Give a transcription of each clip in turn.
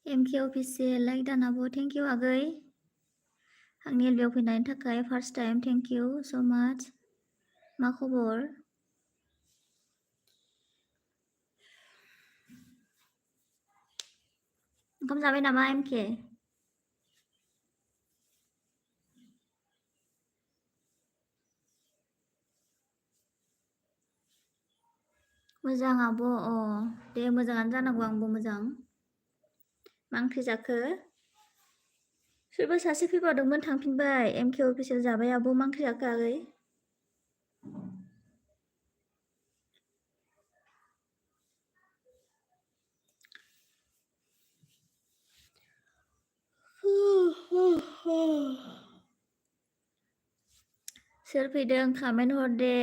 MK official like दानाबो thank you आगै आंनि एलबियाव फैनायनि थाखाय first time thank you so much मा खबर ओंखाम जाबाय नामा MK मोजां आब' अ दे मोजाङानो जानांगौ आंबो मोजां मा ओंख्रि जाखो सोरबा सासे फैबावदोंमोन थांफिनबाय MK official जाबाय आब' मा ओंख्रि जाखो आगै सोर फैदों कमेन्ट हर दे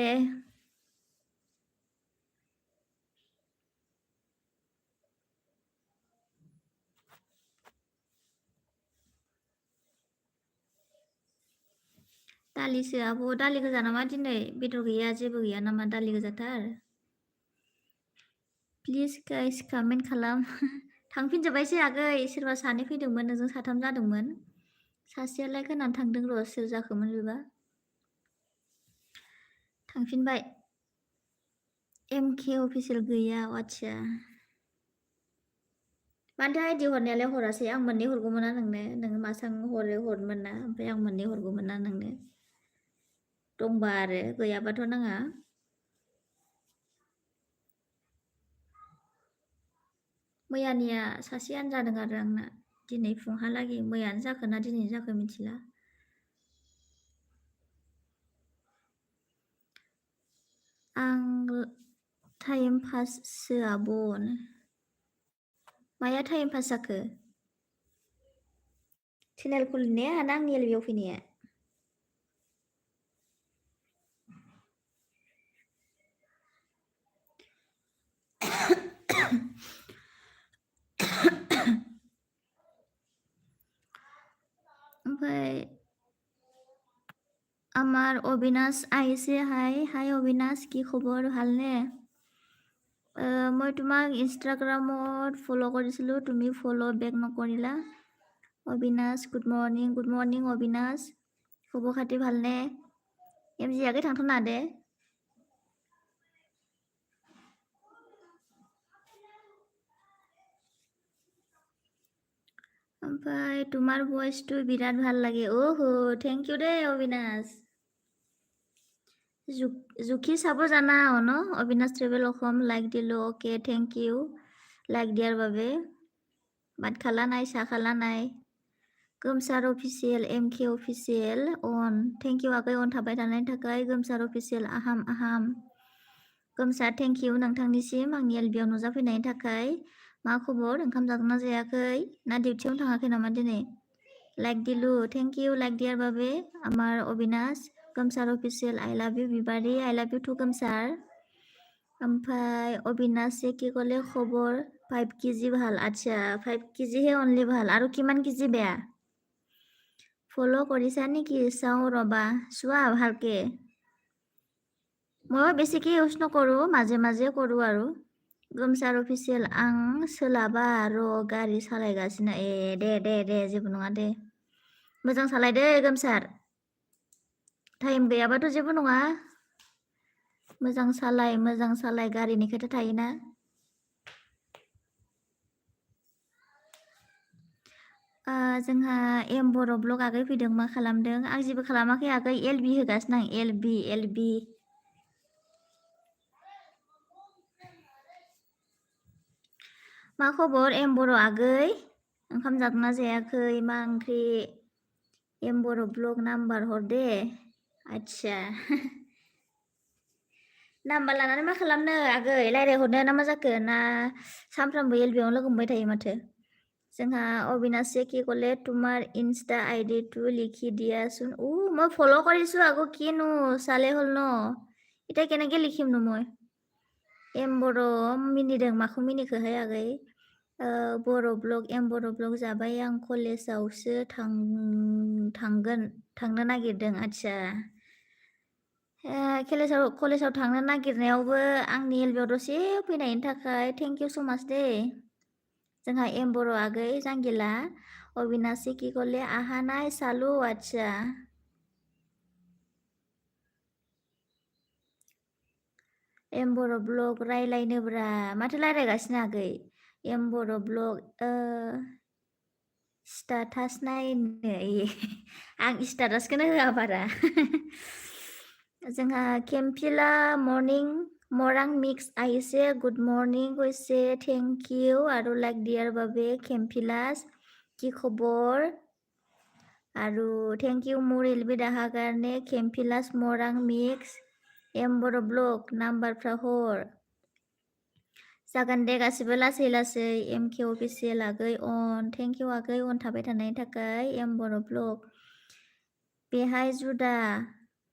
दालिसो आब' दालि गोजा नामा दिनै बेदर गैया जेबो गैया नामा दालि गोजाथार प्लिज गाइस कमेन्ट खालाम थांफिनजोब्बायसै आगै सोरबा सानै फैदोंमोन नोंजों साथाम जादोंमोन सासेयालाय खोनानै थांदों र' सोर जाखोमोन बेबा थांफिनबाय MK official गैया आच्छा मानोथो आइडि हरनायालाय हरासै आं मोननै हरगौमोन ना नोंनो नोङो मासां हरो हरमोन ना ओमफ्राय आं मोननै हरगौमोन ना नोंनो दंबा आरो गैयाबाथ' नाङा मैयानिया सासेयानो जादों आरो आंना दिनै फुंहालागै मैयानो जाखो ना दिनै जाखो मिथिला आं टाइम पाससो आब' माया टाइम पास जाखो चेनेल खुलिनाया ना आंनि एलबियाव फैनाया ओमफ्राय আমার অবিনাশ আহিছে হাই অবিনাশ কি খবৰ ভালনে মই তোমাক ইনষ্টাগ্ৰামত ফ'ল' কৰিছিলোঁ তুমি ফ'ল' বেক নকৰিলা অবিনাশ গুড মৰ্ণিং অবিনাশ খবৰ খাতি ভালনে এমজি আগে थांथ'ना दे ओमफ्राय তোমাৰ ভয়েসটো বিৰাট ভাল লাগে অ'হো থেংক ইউ দেই অবিনাশ জুখি চাব জানা ন অবিনাশ ট্ৰেভেল অসম লাইক দিলোঁ অ'কে থেংক ইউ লাইক দিয়াৰ বাবে ভাত খালা নাই চাহ খালা নাই गोमसार अफिसियेल MK अफिसियेल अन थेंक इउ आगै अन थाबाय थानायनि थाखाय गोमसार अफिसियेल आहाम गोमसार थेंक इउ नोंथांनिसिम आंनि एलबियाव नुजाफैनायनि थाखाय मा खबर ओंखाम जादोंना जायाखै ना डिउटियावनो थाङाखै नामा दिनै लाइक दिलु थेंक इउ लाइक दियार বাবে আমার Abinash Gomsar official I love you বিবাৰী I love you too Gomsar ओमफ्राय অবিনাশে কি ক'লে খবৰ 5 কেজি ভাল আচ্ছা 5 কেজিহে অনলি ভাল আৰু কিমান কেজি বেয়া ফ'ল' কৰিছা নেকি চাওঁ ৰ'বা চোৱা ভালকে মই বেছিকৈ ইউজ নকৰোঁ মাজে মাজে কৰোঁ আৰু गोमसार अफिसियेल आं सोलाबा र' गारि सालायगासिनो दे जेबो नङा दे मोजां सालायदो गोमसार टाइम गैयाबाथ' जेबो नङा मोजां सालाय गारिनि खोथा थायोना जोंहा एम बर' ब्लग आगै फैदों मा खालामदों आं जेबो खालामाखै आगै एलबि होगासिनो आं एलबि मा खबर एम बर' आगै ओंखाम जादोंना जायाखै मा ओंख्रि बर' ब्लग नाम्बार हर दे आदसा नाम्बार लानानै मा खालामनो आगै रायज्लायहरनो ना मा जाखो ना सानफ्रामबो एलबियावनो लोगो मोनबाय थायो माथो जोंहा अविनाश से কি ক'লে তোমাৰ ইনষ্টা আইডিটো লিখি দিয়াচোন মই ফ'ল' কৰিছোঁ আকৌ কিনো চালে হ'ল ন এতিয়া কেনেকৈ লিখিমনো মই बर' मिनिदों माखौ मिनिखोहाय आगै बर' ब्लग बर' ब्लग जाबाय आं कलेजावसो थांनो नागिरदों आदसा कलेजाव थांनो नागिरनायावबो आंनि एलबियाव दसे फैनायनि थाखाय थेंक इउ स' माच दे जोंहा बर' आगै जांगिला अविनाशी কি ক'লে আহা নাই চালো আচ্ছা बर' ब्लग रायलायनोब्रा माथो रायलायगासिनो आगै बर' ब्लग स्टाटास नायनो आं स्टाटासखौनो होआ बारा जोंहा केम्पिला मरां मिक्स आइसे गुड मर्निं কৈছে थेंक इउ আৰু লাইক দিয়াৰ বাবে কেম্পিলাছ কি খবৰ আৰু थेंक इउ মোৰ এলবি দেখাৰ কাৰণে কেম্পিলাছ মৰাং মিক্স बर' ब्लग नाम्बारफ्रा हर जागोन दे गासिबो लासै लासै MK अफिसियेल आगै अन थेंक इउ आगै अन थाबाय थानायनि थाखाय बर' ब्लग बेहाय जुदा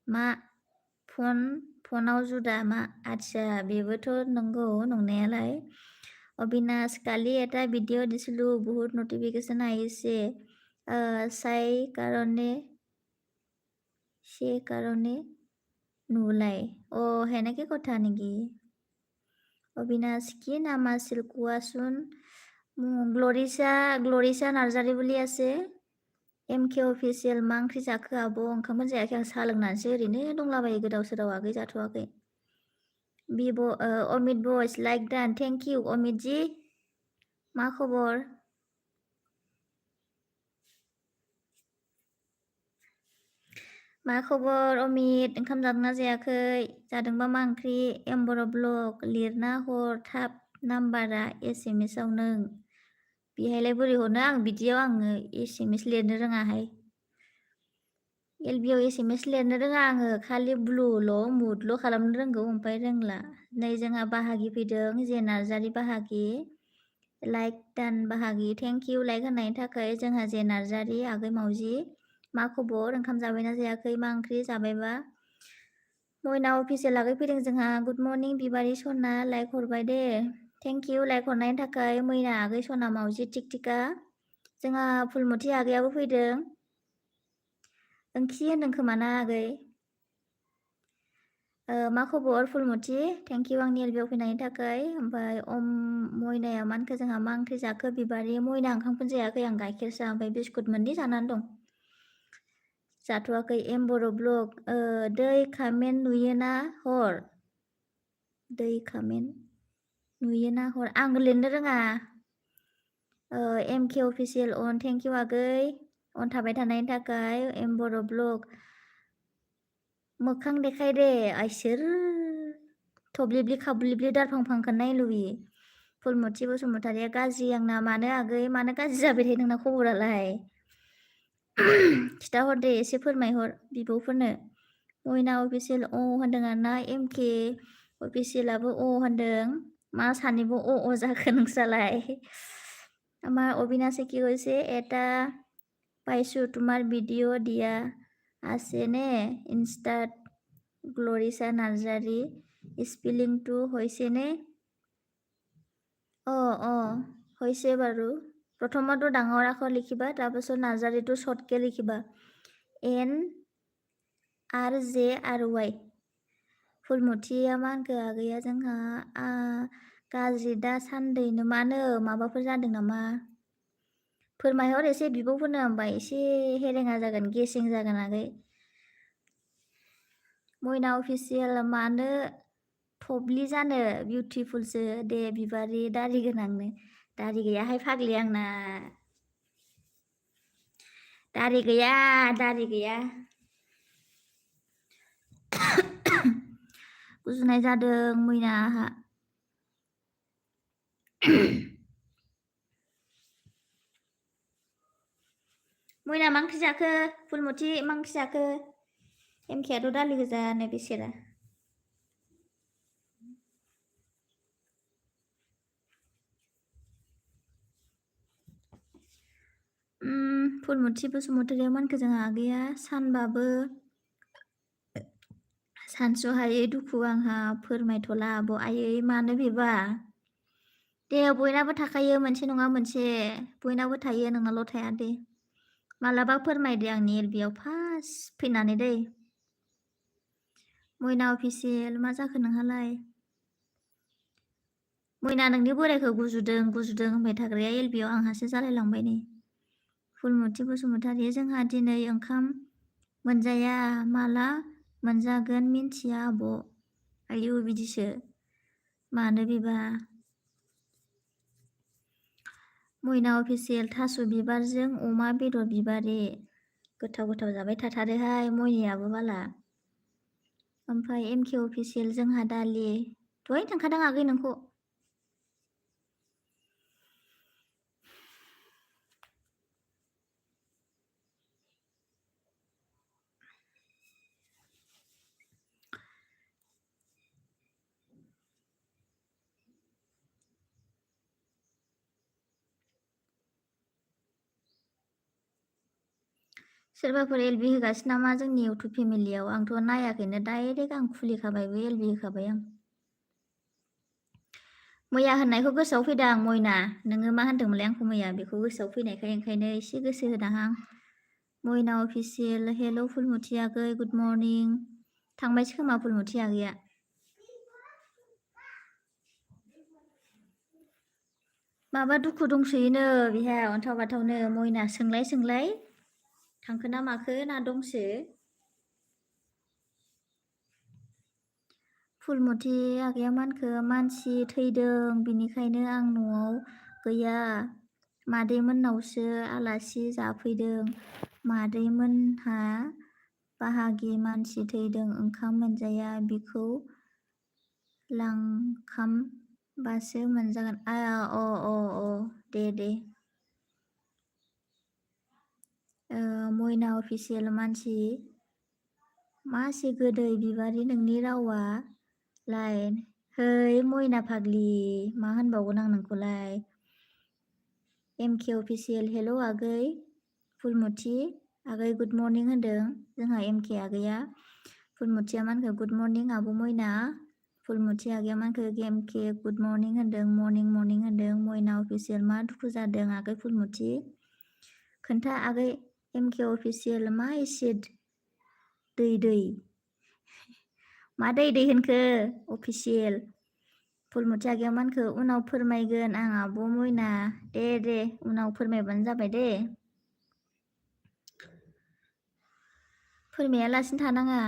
मा फनाव जुदा मा আচ্ছা बेबोथ' नंगौ नंनायालाय অবিনাশ কালি এটা ভিডিঅ' দিছিলোঁ বহুত নটিফিকেশ্যন আহিছে সেইকাৰণে নোলায় সেনেকৈ কথা নেকি অবিনাশ কি নাম আছিল কোৱাচোন গ্লৰিছা नार्जारी বুলি আছে MK अफिसियेल मा ओंख्रि जाखो आब' ओंखामखौनो जायाखै आं साहा लोंनानैसो ओरैनो दंलाबायो गोदाव सोराव आगै जाथ'वाखै अमित भइस like done thank you Amit ji मा खबर मा खबर अमित ओंखाम जादोंना जायाखै जादोंबा मा ओंख्रि बर' ब्लग लिरना हर थाब नाम्बारा SMS आव नों बेहायलाय बोरै हरनो आं बिदियाव आङो SMS लिरनो रोङाहाय एलबियाव SMS लिरनो रोङा आङो खालि ब्लुल' मुदल' खालामनो रोंगौ ओमफ्राय रोंला नै जोंहा बाहागि फैदों जे नार्जारी बाहागि लाइक दान बाहागि थेंक इउ लाइक होनायनि थाखाय जोंहा जे नार्जारी आगै मावजि मा खबर ओंखाम जाबायना जायाखै मा ओंख्रि जाबायबा मयना अफिसियेल आगै फैदों जोंहा गुड मर्निं बिबारि सना लाइक हरबाय दे थेंक इउ लाइक हरनायनि थाखाय मैना आगै सना मावजि टिकटिका जोंहा फुलमथि आगैयाबो फैदों ओंख्रि होनदों खोमा ना आगै मा खबर फुलमथि थेंक इउ आंनि एलबियाव फैनायनि थाखाय ओमफ्राय मयनाया मानखो जोंहा मा ओंख्रि जाखो बिबारि मयना ओंखामखौनो जायाखै आं गाइखेर साहा ओमफ्राय बिस्कुट मोननै जानानै दं जाथ'वाखै बर' ब्लग दै कामेन्ट नुयोना हर दै कामेन्ट नुयोना हर आं लिरनो रोङा MK अफिसियेल अन थेंक इउ आगै अन थाबाय थानायनि थाखाय बर' ब्लग मोखां देखाय दे आइसोर थब्लिब्लि खाब्लिब्लि दारफांफांखौ नाय लुबैयो फुलमथि बसुमतारिया गाज्रि आंना मानो आगै मानो गाज्रि जाबाय थायो नोंना खबरालाय खिथाहर दे एसे फोरमायहर बिब'फोरनो मयना अफिसियेल होनदों आरोना MK अफिसियेलाबो होनदों मा सानैबो जाखो नोंस्रालाय আমাৰ অবিনাশে কি কৈছে এটা পাইছোঁ তোমাৰ ভিডিঅ' দিয়া আছেনে ইনষ্টাত গ্লৰিছা নাৰ্জাৰী স্পেলিংটো হৈছেনে হৈছে বাৰু প্ৰথমতো ডাঙৰ আখৰ লিখিবা তাৰপিছত নাৰ্জাৰীটো শ্বৰ্টকৈ লিখিবা NRJRY फुलमथिया मा होनखो आगैया जोंहा गाज्रि दासान्दैनो मानो माबाफोर जादों नामा फोरमायहर एसे बिब'फोरनो होमबा एसे हेरेङा जागोन गेसें जागोन आगै मयना अफिसियेल मानो थब्लि जानो बिउटिफुलसो दे बिबारि दारि गोनांनो दारि गैयाहाय फाग्लि आंना दारि गैया गुजुनाय जादों मैनाहा मैना मा ओंख्रि जाखो फुलमथि मा ओंख्रि जाखो एमकेआथ' दालि गोजानो बेसेरा फुलमथि बसुमतारिया मानखो जोंहा आगैया सानबाबो सानस'हायै दुखु आंहा फोरमायथ'ला आब' आयै मानो बेबा दे बयनाबो थाखायो मोनसे नङा मोनसे बयनाबो थायो नोंनाल' थाया दे मालाबा फोरमायदे आंनि एलबियाव फार्स्ट फैनानै दै मैना अफिसियेल मा जाखो नोंहालाय मैना नोंनि बोरायखौ गुजुदों होनबाय थाग्राया एलबियाव आंहासो जालायलांबाय नै फुलमथि बसुमतारि जोंहा दिनै ओंखाम मोनजाया माला मोनजागोन मिन्थिया आब' आयु बिदिसो मानो बेबा मैना अफिसियेल थास' बिबारजों अमा बेदर बिबारे गोथाव जाबाय थाथारोहाय मैनायाबो बाला ओमफ्राय एमके अफिसियेल जोंहा दालि दहाय थांखादों आगै नोंखौ सोरबाफोर एलबि होगासिनो नामा जोंनि इउटुब फेमिलियाव आंथ' नायाखैनो डाइरेक्ट आं खुलिखाबायबो एलबि होखाबाय आं मैया होननायखौ गोसोआव फैदों आं मैना नोङो मा होनदोंमोनलाय आंखौ मैया बेखौ गोसोआव फैनायखाय ओंखायनो एसे गोसो होदां आं मैना अफिसियेल हेल' फुलमथि आगै गुड मर्निं थांबायसो खोमा फुलमथि आगैया माबा दुखु दंसोयोनो बेहा अन्थाव बाथावनो मैना सोंलाय थांखो ना माखो ना दंसो फुलमथि आगैया मानखो मानसि थैदों बिनिखायनो आं न'आव गैया मादैमोननावसो आलासि जाफैदों मादैमोनहा बाहागि मानसि थैदों ओंखाम मोनजाया बिखौ लांखामबासो मोनजागोन अ दे मैना अफिसियेल मानसि मासे गोदै बिबारि नोंनि रावा लाइन है मैना फाग्लि मा होनबावगोन आं नोंखौलाय एमके अफिसियेल हेल' आगै फुलमथि आगै गुड मर्निं होनदों जोंहा एमके आगैया फुलमथिया मानखो गुड मर्निं आब' मैना फुलमथि आगैया मानखो एमके गुड मर्निं होनदों मर्निं होनदों मैना अफिसियेल मा दुखु जादों आगै फुलमथि खोन्था आगै एमके अफिसियेल मा एसिड दै मा दै होनखो अफिसियेल फुलमथि आगैया मानखो उनाव फोरमायगोन आं आब' मैना दे उनाव फोरमायबानो जाबाय दे फोरमायालासिनो थानाङा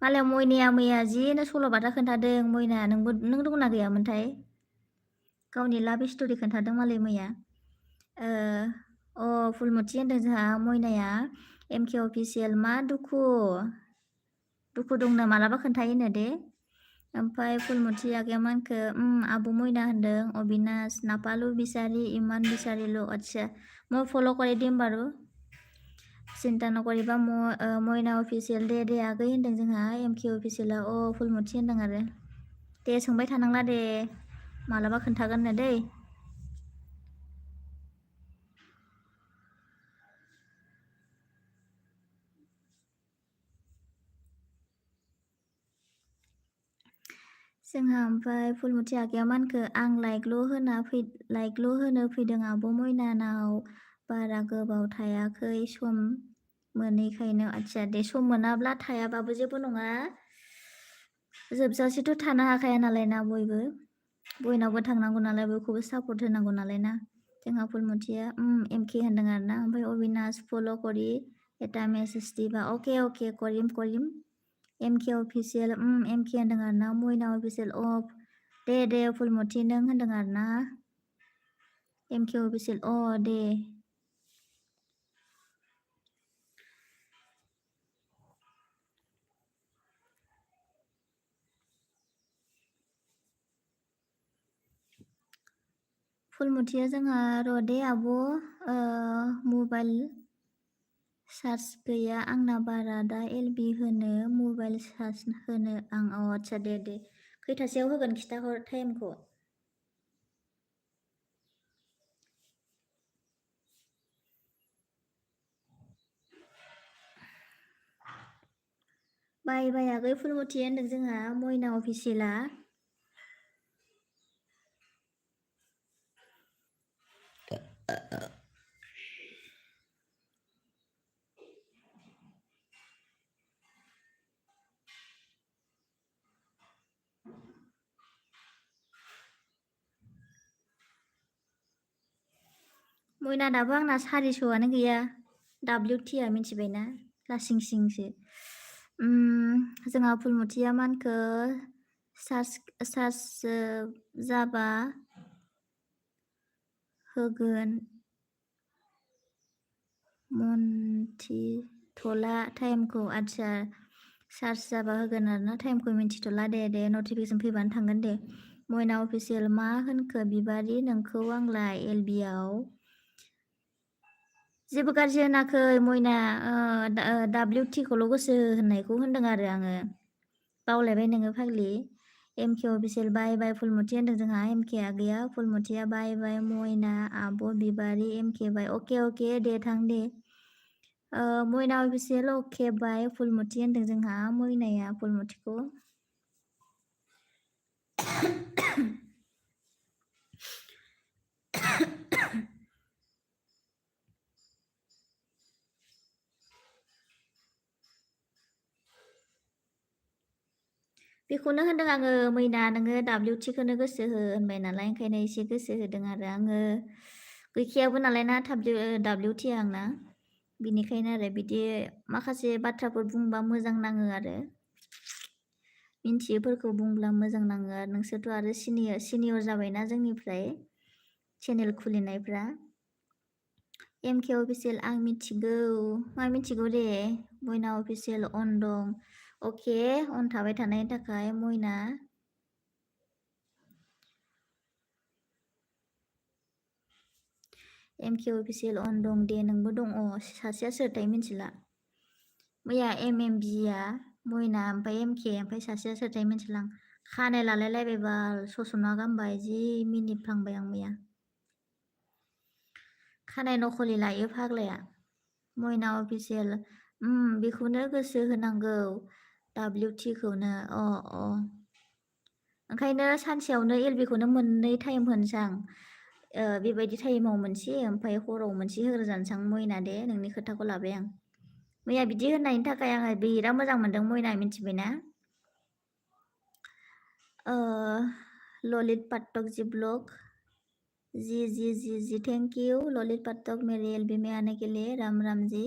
मालाय मैनाया मैया जिनो सल'बाथा खोन्थादों मैना नों दंना गैयामोनथाय गावनि लाभ स्ट'रि खोन्थादों मालाय मैया फुलमथि होनदों जोंहा मैनाया एमके अफिसियेल मा दुखु दंनो मालाबा खोन्थायोनो दे ओमफ्राय फुलमथि आगैया मानखो आब' मैना होनदों अबिनाश नापालु बिसारी इमान बिसारील' अच्छा মই ফ'ল' কৰি দিম বাৰু চিন্তা নকৰিবা मैना अफिसियेल दे आगै होनदों जोंहा एमके अफिसियेला फुलमथि होनदों आरो दे सोंबाय थानांला दे मालाबा खोन्थागोननो दै जोंहा ओमफ्राय फुलमथि आगैया मानखो आं लाइकल' होनो फैदों आब' मैनानाव बारा गोबाव थायाखै सम मोनैखायनो आच्छा दे सम मोनाब्ला थायाबाबो जेबो नङा जोबजासेथ' थानो हाखाया नालाय ना बयनावबो थांनांगौ नालाय बयखौबो सापर्ट होनांगौ नालाय ना जोंहा फुलमथिया एमके होनदों आरो ना ओमफ्राय अबिनाश फल' करि এটা मेसेज दिबा अके करिम एमके अफिसियेल एमके होनदों आरो ना मैना अफिसियेल दे फुलमथि नों होनदों आरो ना एमके अफिसियेल दे फुलमथिया जोंहा र' दे आब' मबाइल चार्ज गैया आंना बारा दा एलबि होनो मबाइल चार्ज होनो आं आच्छा दे खैथासोआव होगोन खिथाहर टाइमखौ बाय आगै फुलमथि होनदों जोंहा मयना अफिसियेला मयना दाबो आंना 400आनो गैया WT मिथिबायना लासिं सिंसो जोंहा फुलमथिया मा होनखो चार्ज जाबा होगोन मोनथिथ'ला टाइमखौ आच्छा चार्ज जाबा होगोन आरोना टाइमखौ मिन्थिथ'ला दे नटिफिकेसन फैबानो थांगोन दे मयना अफिसियेल मा होनखो बिबारि नोंखौ आंलाय एलबिआव जेबो गाज्रि होनाखै मयना WT खौल' गोसो होननायखौ होनदों आरो आङो बावलायबाय नोङो फाग्लि MK अफिसियेल बाय फुलमथि होनदों जोंहा MKआ गैया फुलमथिया बाय मयना आब' बिबारि MK बाय अके दे थां दे मयना अफिसियेल अके बाय फुलमथि होनदों जोंहा मयनाया फुलमथिखौ बेखौनो होनदों आङो मैना नोङो WT खौनो गोसो हो होनबाय नालाय ओंखायनो एसे गोसो होदों आरो आङो गैखायाबो नालाय ना WT आंना बिनिखायनो आरो बिदि माखासे बाथ्राफोर बुंबा मोजां नाङो आरो मिन्थियैफोरखौ बुंब्ला मोजां नाङो आरो नोंसोरथ' आरो सिनियर जाबायना जोंनिफ्राय चेनेल खुलिनायफ्रा MK अफिसियेल आं मिथिगौ मा मिथिगौ दे मयना अफिसियेल अन दं अके अन थाबाय थानायनि थाखाय मयना MK अफिसियेल अन दं दे नोंबो दं सासेया सोरथाय मिथिला मैया MMBआ मयना ओमफ्राय MK ओमफ्राय सासेया सोरथाय मिथिला आं खानाय लालायलायबाय बाल ससना गानबाय जि मिनिफ्लांबाय आं मैया खानाय नखलि लायो फाग्लाया मयना अफिसियेल बेखौनो गोसो होनांगौ WT खौनो ओंखायनो सानसेयावनो LB खौनो मोननै टाइम होनोसै आं बेबायदि टाइमाव मोनसे ओमफ्राय हराव मोनसे होग्रोजानोसै आं मयना दे नोंनि खोथाखौ लाबाय आं मैया बिदि होननायनि थाखाय आङो बिराद मोजां मोनदों मयना मिथिबायना Lalit Pathak ji blog ji thank you Lalit Pathak मेरे LB में आने के लिए Ram ji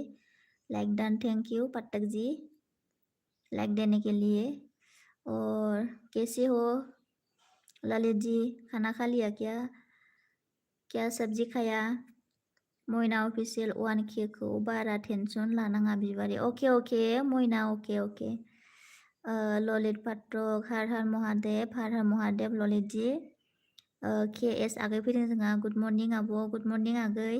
like done thank you Pathak ji like देने के लिए और कैसे हो ललित जी खाना खा लिया क्या सब्जी खाया मयना अफिसियेल 1K को बारा टेंशन लानाङा बिबारि अके मयना अके ललित पाठक हर हर महादेव ललित जी KS आगै फैदों जोंहा गुड मर्निं आब' गुड मर्निं आगै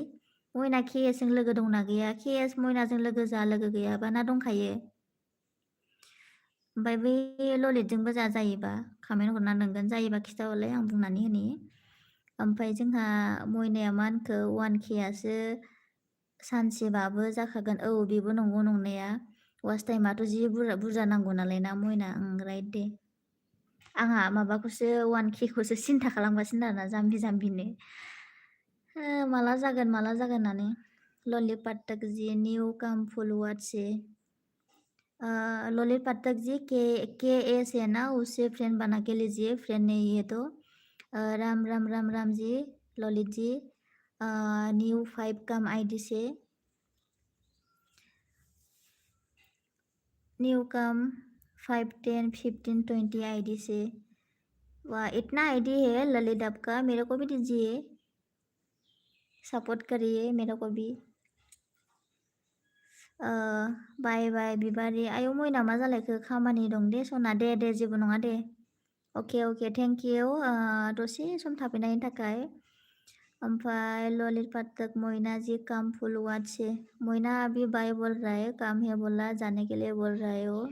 मयना KS जों लोगो दंना गैया KS मयनाजों लोगो गैयाबा ना दंखायो ओमफ्राय बै ललितजोंबो जाजायोबा कमेन्ट हरना नोंगोन जायोबा खिथाहरलाय आं बुंनानै होनि ओमफ्राय जोंहा मयनाया मा होनखो 1Kआसो सानसेबाबो जाखागोन बेबो नंगौ नंनाया वाच टाइमाथ' जि बुरजा नांगौ नालाय ना मयना राइट दे आंहा माबाखौसो 1Kखौसो सिन्था खालामगासिनो आरोना जाम्बिनो माला जागोन होननानै ललित पाठक जी न्यू कम फुल वॉच से ललित पाठक जी KS है ना उससे फ्रेंड बना के लीजिए फ्रेंड नहीं है तो राम जी ललित जी न्यू 5 कम ID से न्यू कम 5 10 15 20 ID से वाह इतना ID है ललित आपका मेरे को भी दीजिए सपोर्ट करिए मेरे को भी बाय बिबारि आयौ मयना मा जालायखो खामानि दं दे सना दे जेबो नङा दे अके थेंक इउ दसे सम थाफैनायनि थाखाय ओमफ्राय ललित पाठक मोइना जी कम फुल वाच से मोइना अभी बाय बोल रहा है काम है बोला जाने के लिए बोल रहा है वो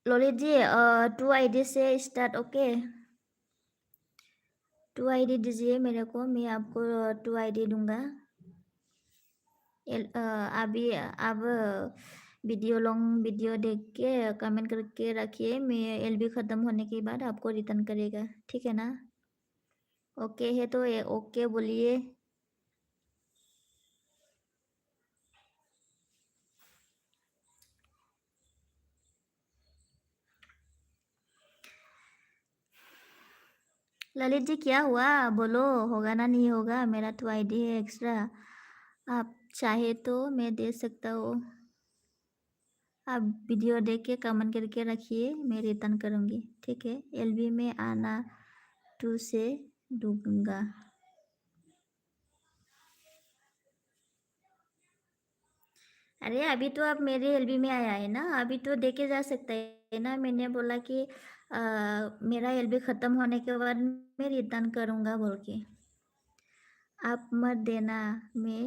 ललित जी 2 आईडी से स्टार्ट ओके 2 आईडी दीजिए मेरे को मैं आपको 2 आईडी दूंगा अभी आप वीडियो लॉन्ग वीडियो देख के कमेंट करके रखिए मैं एलबी ख़त्म होने के बाद आपको रिटर्न करेगा ठीक है ना ओके है तो ओके बोलिए ललित जी क्या हुआ बोलो होगा ना नहीं होगा मेरा तो आईडी है एक्स्ट्रा आप चाहे तो मैं दे सकता हूँ आप वीडियो देख के कमेंट करके रखिए मैं रिटर्न करूँगी ठीक है एलबी में आना 2 से दूंगा अरे अभी तो आप मेरे एलबी में आया है ना अभी तो देखे जा सकता है ना मैंने बोला कि मेरा एलबी ख़त्म होने के बाद मैं रिटर्न करूँगा बोल के आप मत देना मैं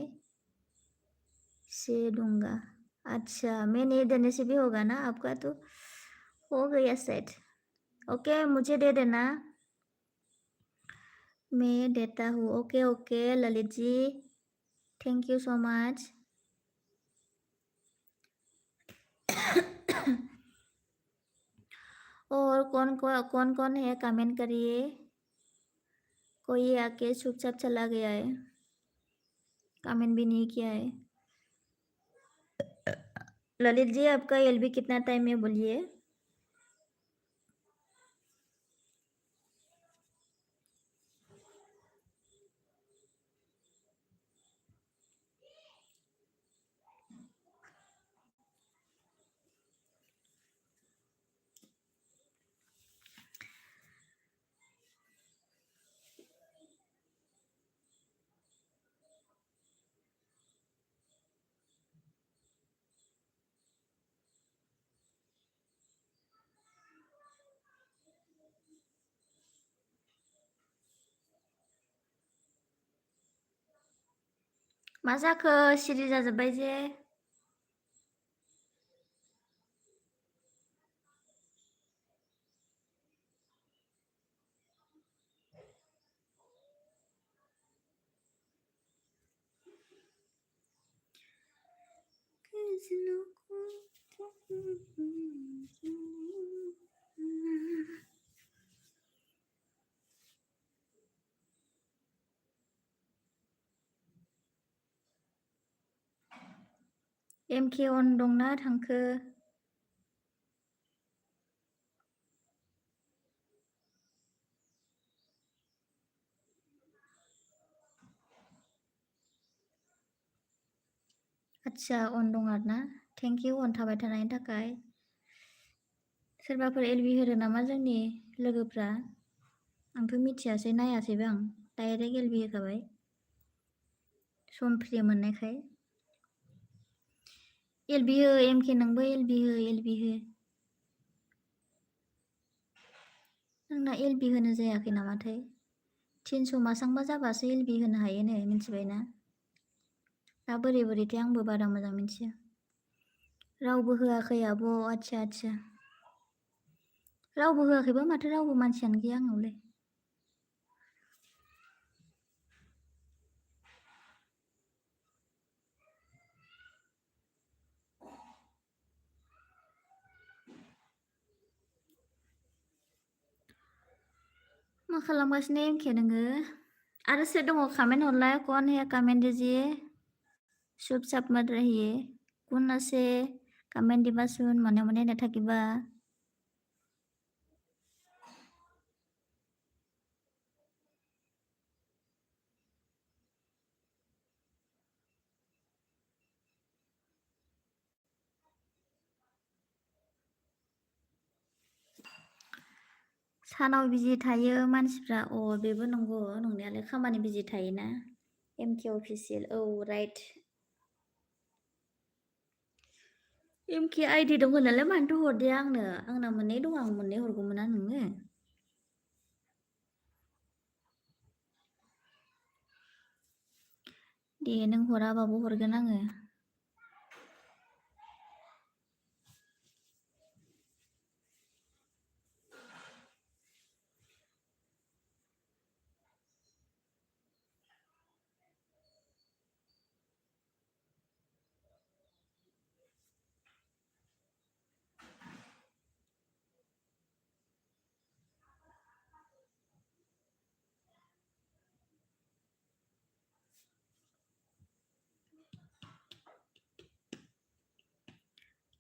से दूंगा अच्छा मैं नहीं देने से भी होगा ना आपका तो हो गया सेट ओके मुझे दे देना मैं देता हूँ okay okay Lalit ji thank you so much और कौन कौन है कमेंट करिए कोई आके चुपचाप चला गया है कमेंट भी नहीं किया है ललित जी आपका एलबी कितना टाइम है बोलिए मा जाखो सिरि जाजोब्बाय जे एमके अन दंना थांखो आच्छा अन दं आरोना थेंक इउ अन थाबाय थानायनि थाखाय सोरबाफोर एलबि होदों नामा जोंनि लोगोफ्रा आंथ' मिथियासै नायासैबो आं डाइरेक्ट एलबि होखाबाय सम फ्रि मोननायखाय एलबि हो एमके नोंबो एलबि हो एलबि हो नोंना एलबि होनो जायाखै नामाथाय 300 मासांबा जाबासो एलबि होनो हायोनो मिथिबायना दा बोरै बोरैथाय आंबो बारा मोजां मिथिया रावबो होआखै आब' आच्छा आच्छा रावबो होआखैबा माथो रावबो मानसियानो गैया आंनावलाय मा खालामगासिनो एमके नोङो आरो सोर दङ कमेन्ट हरलाय कौन है कमेंट दीजिए चुपचाप मत रहिए কোন আছে কমেন্ট দিবাচোন মনে মনে নাথাকিবা सानाव बिजि थायो मानसिफ्रा बेबो नंगौ नंनायालाय खामानि बिजि थायोना MK official right MK ID दं होननानै मानोथो हरदे आंना मोननै दं आं मोननै हरगौमोन ना नोंनो दे नों हराबाबो हरगोन आङो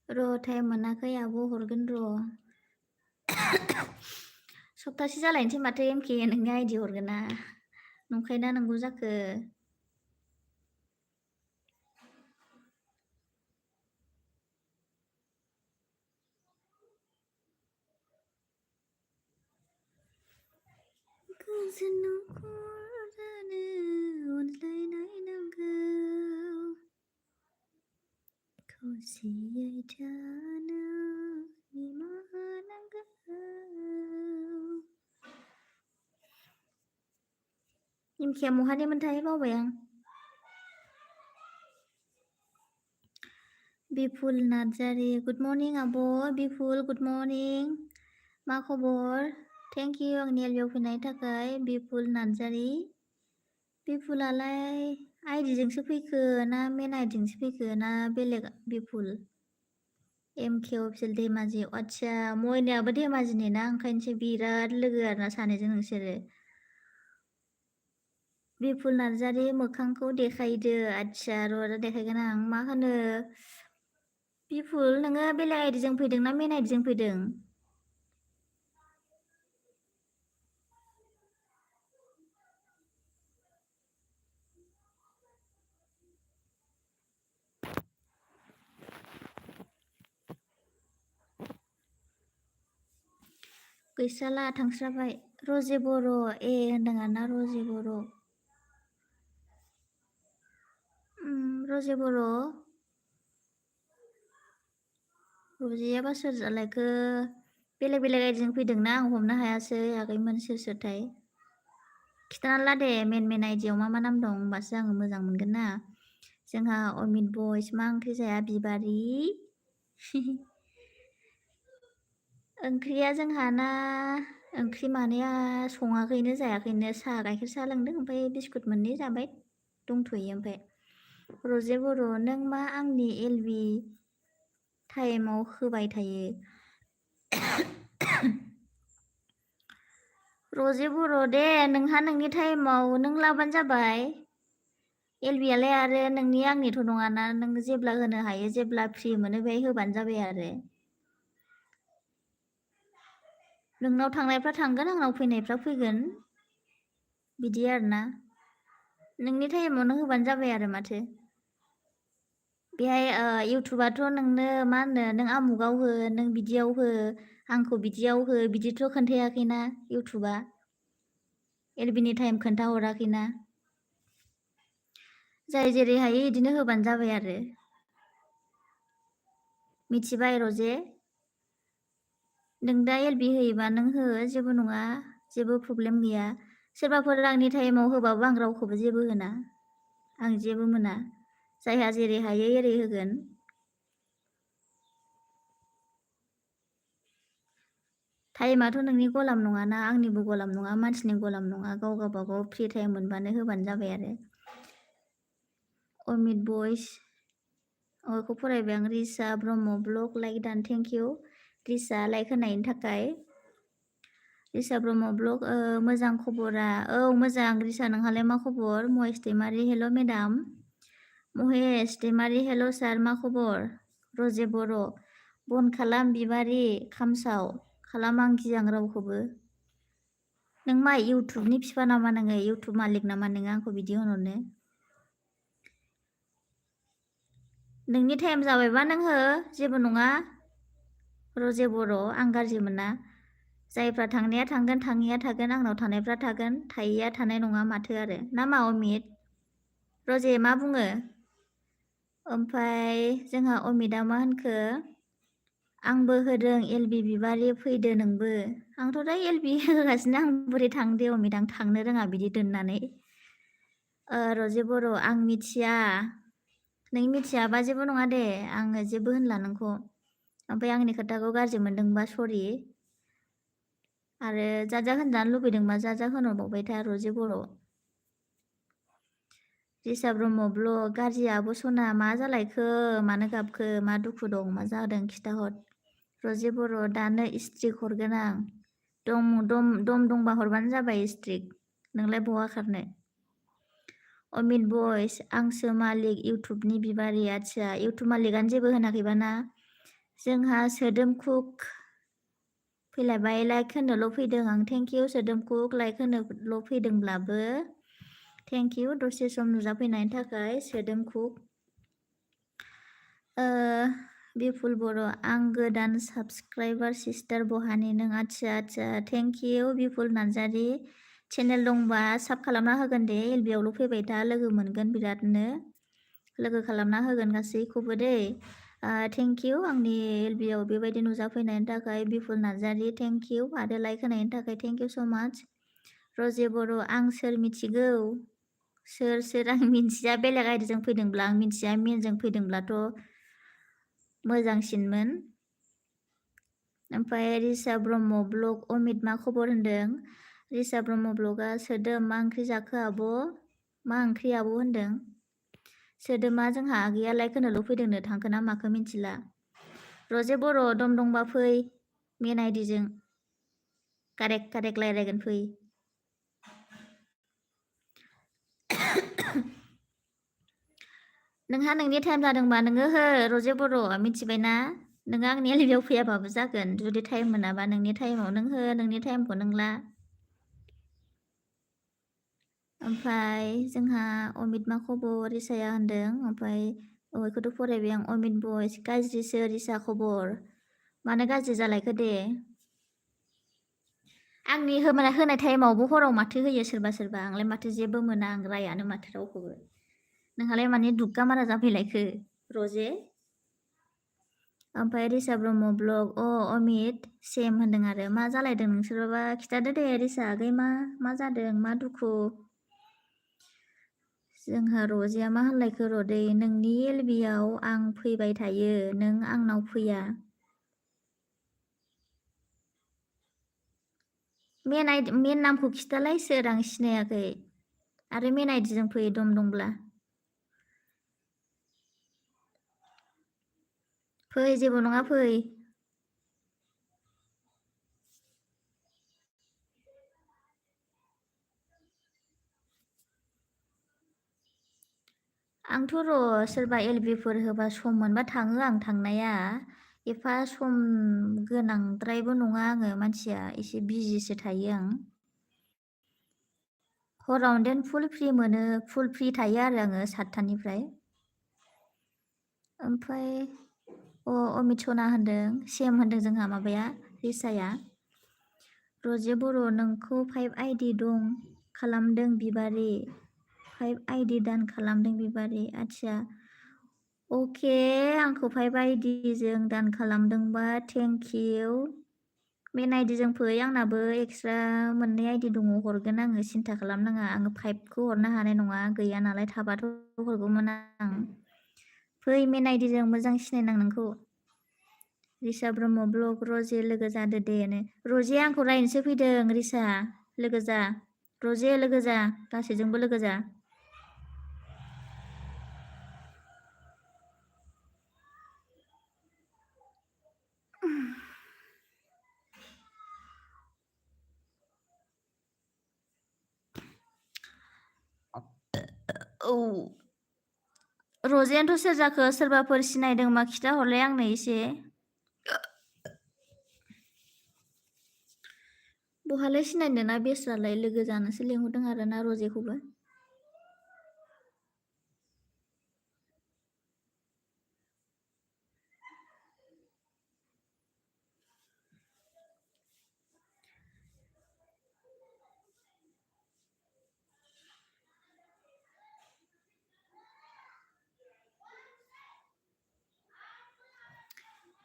र' टाइम मोनाखै आब' हरगोन र' सप्तासे जालायनोसै माथो MK नोंनि आइडि हरगोन ना नंखायना नंगौ जाखो गोजोन न'खर जानो अनज्लायनाय नांगौ खौसेयै थानो निमाहा नांगौ MKया महानिमोनथाय बावबाय आं बिपुल नार्जारि गुड मर्निं आब' बिपुल गुड मर्निं मा खबर थेंक इउ आंनि एलबियाव फैनायनि थाखाय बिपुल नार्जारि बिपुलालाय आइडिजोंसो फैखो ना मेन आइडिजोंसो फैखो ना बेलेग बिपुल MK अफिसियेल धेमाजि आदसा मयनायाबो धेमाजिनि ना ओंखायनोसो बिराद लोगो आरोना सानैजों नोंसोरो बिपुल नार्जारि मोखांखौ देखायदो आदसा र' देखायगोन आं मा होनो बिपुल नोङो बेलेग आइडिजों फैदों ना मेन आइडिजों फैदों गैस्राला थांस्राबाय रजे बर' होनदों आरोना रजे बर' रजे बर' रजेयाबा सोर जालायखो बेलेग बेलेग आइडिजों फैदोंना आं हमनो हायासै आगैमोन सोर सोरथाय खिथाना ला दे मेन आइडियाव मा नाम दं होमबासो आङो मोजां मोनगोन ना जोंहा अमित बयस मा ओंख्रि जाया बिबारि ओंख्रिया जोंहाना ओंख्रि माने सङाखैनो जायाखैनो साहा गाइखेर साहा लोंदों ओमफ्राय बिस्कुट मोननै जाबाय दंथ'यो ओमफ्राय रजे बर' नों मा आंनि एलबि टाइमाव होबाय थायो रजे बर' दे नोंहा नोंनि टाइमाव नों लाबानो जाबाय एलबियालाय आरो नोंनि आंनिथ' नङाना नों जेब्ला होनो हायो जेब्ला फ्रि मोनो बेहाय होबानो जाबाय आरो नोंनाव थांनायफ्रा थांगोन आंनाव फैनायफ्रा फैगोन बिदि आरोना नोंनि टाइमावनो होबानो जाबाय आरो माथो बेहाय इउटुबाथ' नोंनो मा होनो नों आमुगाव हो नों बिदियाव हो आंखौ बिदियाव हो बिदिथ' खोन्थायाखैना इउटुबा एलबिनि टाइम खोन्थाहराखैना जाय जेरै हायो बिदिनो होबानो जाबाय आरो मिथिबाय रजे नों दा एलबि होयोबा नों हो जेबो नङा जेबो प्रब्लेम गैया सोरबाफोर आंनि टाइमाव होबाबो आं रावखौबो जेबो होना आं जेबो मोना जायहा जेरै हायो एरै होगोन टाइमाथ' नोंनि गलाम नङाना आंनिबो गलाम नङा मानसिनि गलाम नङा गाव गावबागाव फ्रि टाइम मोनबानो होबानो जाबाय आरो अमित बयस बेखौ फरायबाय आं रिसा ब्रह्म ब्लग लाइक दान थेंक इउ रिसा लाइक होनायनि थाखाय रिसा ब्रह्म ब्लग मोजां खबरा मोजां रिसा नोंहालाय मा खबर महेश दैमारि हेल' मेडाम महेश दैमारि हेल' सार मा खबर रजे बर' बन खालाम बिबारि खामसाव खालाम आं गियां रावखौबो नों मा इउटुबनि बिफा नामा नोङो इउटुब मालिक नामा नोङो आंखौ बिदि होनहरनो नोंनि टाइम जाबायबा नों हो जेबो नङा रजे बर' आं गाज्रि मोना जायफ्रा थांनाया थांगोन थाङिया थागोन आंनाव थानायफ्रा थागोन थायैया थानाय नङा माथो आरो ना मा अमित रजे मा बुङो ओमफ्राय जोंहा अमितआ मा होनखो आंबो होदों एलबि बिबारि फैदो नोंबो आंथ' दा एलबि होगासिनो आं बोरै थांदो अमित आं थांनो रोङा बिदि दोननानै रजे बर' आं मिथिया नों मिथियाबा जेबो नङा दे आङो जेबो होनला नोंखौ ओमफ्राय आंनि खोथाखौ गाज्रि मोनदोंबा सरि आरो जाजा होनजानो लुबैदोंबा जाजा होनहरबावबाय था रजे बर' रिसा ब्रह्म ब्लग गाज्रियाबो सना मा जालायखो मानो गाबखो मा दुखु दं मा जादों खिथाहर रजे बर' दानो स्ट्रिक हरगोन आं दम दंबा हरबानो जाबाय स्ट्रिक नोंलाय बहा खारनो अमित बयस आंसो मालिक इउटुबनि बिबारि आच्छा इउटुब मालिकआनो जेबो होनाखैबा ना जोंहा सोदोम कुक फैलायबाय लाइक होनोल' फैदों आं थेंक इउ सोदोम कुक लाइक होनोल' फैदोंब्लाबो थेंक इउ दसे सम नुजाफैनायनि थाखाय सोदोम कुक बिपुल बर' आं गोदान साबसक्राइबार सिस्टार बहानि नों आच्छा thank you Bipul Narzary channel दंबा साब खालामना होगोन दे एलबिआवल' फैबाय था लोगो मोनगोन बिरादनो लोगो खालामना होगोन गासैखौबो दे थेंक इउ आंनि एलबिआव बेबायदि नुजाफैनायनि थाखाय बिपुल नार्जारि थेंक इउ आरो लाइक होनायनि थाखाय थेंक इउ स' माच रजे बर' आं सोर मिथिगौ सोर आं मिन्थिया बेलेग आइडिजों फैदोंब्ला आं मिन्थिया मेनजों फैदोंब्लाथ' मोजांसिनमोन ओमफ्राय रिसा ब्रह्म ब्लग अमित मा खबर होनदों रिसा ब्रह्म ब्लगआ सोदोम मा ओंख्रि जाखो आब' मा ओंख्रि आब' होनदों सोदोमा जोंहा आगैया लाइक होनोल' फैदोंनो थांखो ना माखो मिन्थिला रजे बर' दंबा फै मेन आइडिजों कारेक्ट रायज्लायगोन फै नोंहा नोंनि टाइम जादोंबा नोङो हो रजे बर' मिथिबायना नोङो आंनि एलबिआव फैयाबाबो जागोन जुदि टाइम मोनाबा नोंनि टाइमाव नों हो नोंनि टाइमखौ नों ला ओमफ्राय जोंहा अमित मा खबर रिसाया होनदों ओमफ्राय बेखौथ' फरायबाय आं अमित बयस गाज्रिसो रिसा खबर मानो गाज्रि जालायखो दे आंनि होनाय टाइमावबो हराव माथो होयो सोरबा आंलाय माथो जेबो मोना आं रायानो माथो रावखौबो नोंहालाय माने दुग्गा मारा जाफैलायखो रजे ओमफ्राय रिसा ब्रह्म ब्लग अमित सेम होनदों आरो मा जालायदों नोंसोरबा खिथादो दे रिसा आगै मा जादों मा दुखु जोंहा रजेया मा होनलायखो रदै नोंनि एलबिआव आं फैबाय थायो नों आंनाव फैया मेन नामखौ खिथालाय सोर आं सिनायाखै आरो मेन आइडिजों फै दंब्ला फै जेबो नङा फै आंथ' र' सोरबा एलबिफोर होबा सम मोनबा थाङो आं थांनाया एफा सम गोनांद्रायबो नङा आङो मानसिया एसे बिजिसो थायो आं हरावनो देन फुल फ्रि थायो आरो आङो 7थानिफ्राय ओमफ्राय अमित सना होनदों सेम होनदों जोंहा माबाया रिसाया रजे बर' नोंखौ 5 आइडि दं खालामदों बिबारि 5 आइडि दान खालामदों बिबारि आच्छा अके आंखौ 5 आइडिजों दान खालामदोंबा थेंक इउ मेन आइडिजों फै आंनाबो एक्सट्रा 2 आइडि दङ हरगोन आङो सिन्था खालामनाङा आङो 5खौ हरनो हानाय नङा गैया नालाय थाबाथ' हरगौमोन आं फै मेन आइडिजों मोजां सिनायनां नोंखौ रिसा ब्रह्म ब्लग रजे लोगो जादो दे रजे आंखौ रायनोसो फैदों रिसा लोगो जा रजे लोगो जा गासैजोंबो लोगो जा औ रजेयानोथ' सोर जाखो सोरबाफोर सिनायदोंबा खिथाहरलाय आंनो एसे बहालाय सिनायनो ना बेस्रालाय लोगो जानोसो लिंहरदों आरो ना रजेखौबो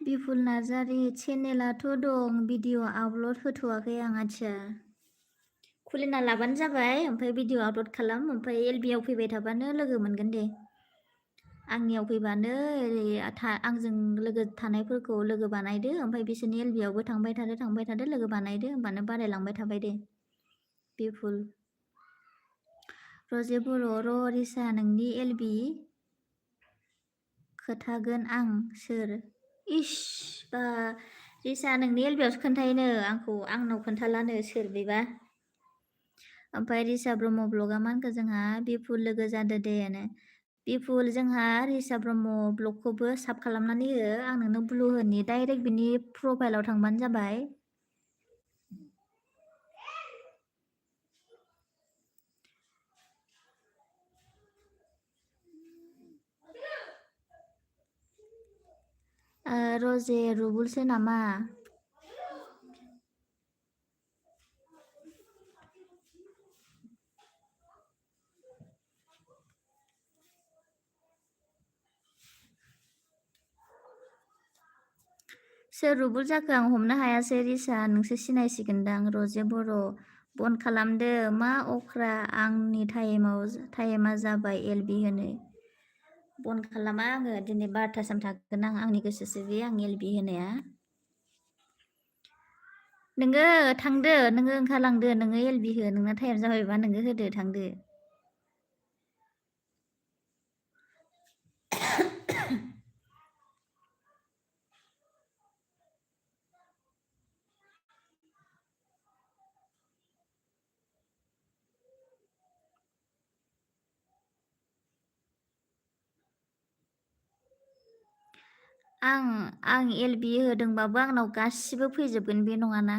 बिपुल नार्जारि चेनेलाथ' दं भिडिअ आपल'ड होथ'वाखै आं आदसा खुलिना लाबानो जाबाय ओमफ्राय भिडिअ आपल'ड खालाम ओमफ्राय एलबिआव फैबाय थाबानो लोगो मोनगोन दे आंनियाव फैबानो ओरै आंजों लोगो थानायफोरखौ लोगो बानायदो ओमफ्राय बिसोरनि एलबिआवबो थांबाय थादो लोगो बानायदो होमबानो बारायलांबाय थाबाय दे बिपुल रजे बर' र' रिसा नोंनि एलबि खोथागोन आं सोर इस बा रिसा नोंनि एलबिआवसो खोन्थायोनो आंनाव खोन्थालानो सोर बेबा ओमफ्राय रिसा ब्रह्म ब्लगआ मा होनखो जोंहा बिपुल लोगो जादो दे बिपुल जोंहा रिसा ब्रह्म ब्लगखौबो साब खालामनानै हो आं नोंनो ब्लु होनि डाइरेक्ट बिनि प्रफाइलाव थांबानो जाबाय रजे रुबुलसो नामा सोर रुबुल जाखो आं हमनो हायासै रिसा नोंसो सिनायसिगोनदां रजे बर' बन खालामदो मा अख्रा आंनि टाइमा जाबाय एलबि होनो बन खालामा आङो दिनै 12थासिम थागोन आंनि गोसोसो बे आं एलबि होनाया नोङो थांदो नोङो ओंखारलांदो नोङो एलबि हो नोंना टाइम जाबायबा नोङो होदो थांदो आं एलबि होदोंबाबो आंनाव गासिबो फैजोबगोन बे नङाना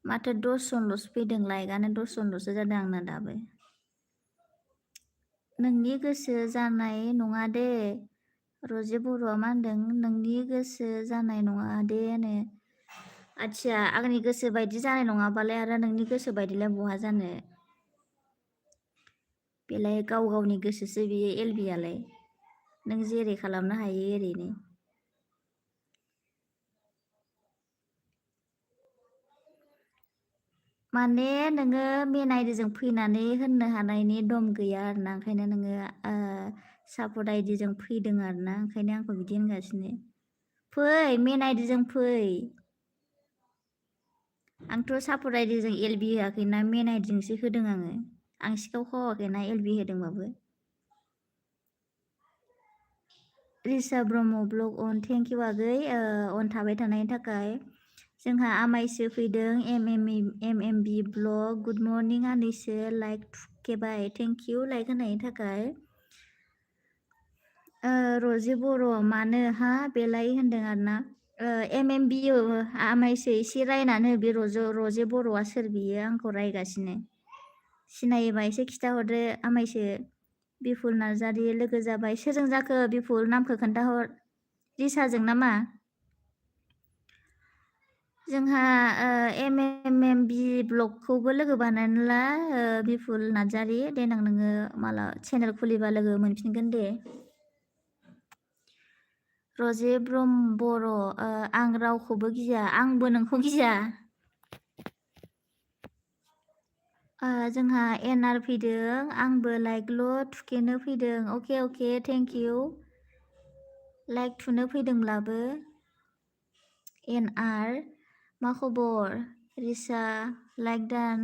माथो 10 जनल'सो फैदों लाइकआनो 10 जनल'सो जादों आंना दाबो नोंनि गोसो जानाय नङा दे रजे बर'आ मा होनदों नोंनि गोसो जानाय नङा दे आदसा आंनि गोसो बायदि जानाय नङाबालाय आरो नोंनि गोसो बायदिलाय बहा जानो बेलाय गाव गावनि गोसोसो बियो एलबिआलाय नों जेरै खालामनो हायो एरैनो माने नोङो मेन आइडिजों फैनानै होननो हानायनि दम गैया आरोना ओंखायनो नोङो सापर्ट आइडिजों फैदों आरोना ओंखायनो आंखौ बिदि होनगासिनो फै मेन आइडिजों फै आंथ' सापर्ट आइडिजों एलबि होआखैना मेन आइडिजोंसो होदों आं सिखाव खावाखैना एलबि होदोंबाबो रिसा ब्रह्म ब्लग अन थेंक इउ आगै अन थाबाय थानायनि थाखाय जोंहा आमायसो फैदों एमएमबि ब्लग गुड मर्निं आनैसो लाइक थुखेबाय थेंक इउ लाइक होनायनि थाखाय रजे बर' मानो हा बेलाय होनदों आरोना एमएमबि आमायसो एसे रायनानै बे रजे बर'आ सोर बियो आंखौ रायगासिनो सिनायोबा एसे खिथाहरदो आमायसो बिपुल नार्जारि लोगो जाबाय सोरजों जाखो बिपुल नामखौ खोन्थाहर रिसाजों नामा जोंहा एमएमबि ब्लगखौबो लोगो बानायना ला बिपुल नार्जारि देनां नोङो माला चेनेल खुलिबा लोगो मोनफिनगोन दे रजे ब्रह्म बर' आं रावखौबो गिया आंबो नोंखौ गिया जोंहा एनआर फैदों आंबो लाइकल' थुखेनो फैदों अके थेंक इउ लाइक थुनो फैदोंब्लाबो एनआर मा खबर रिसा लाइक दान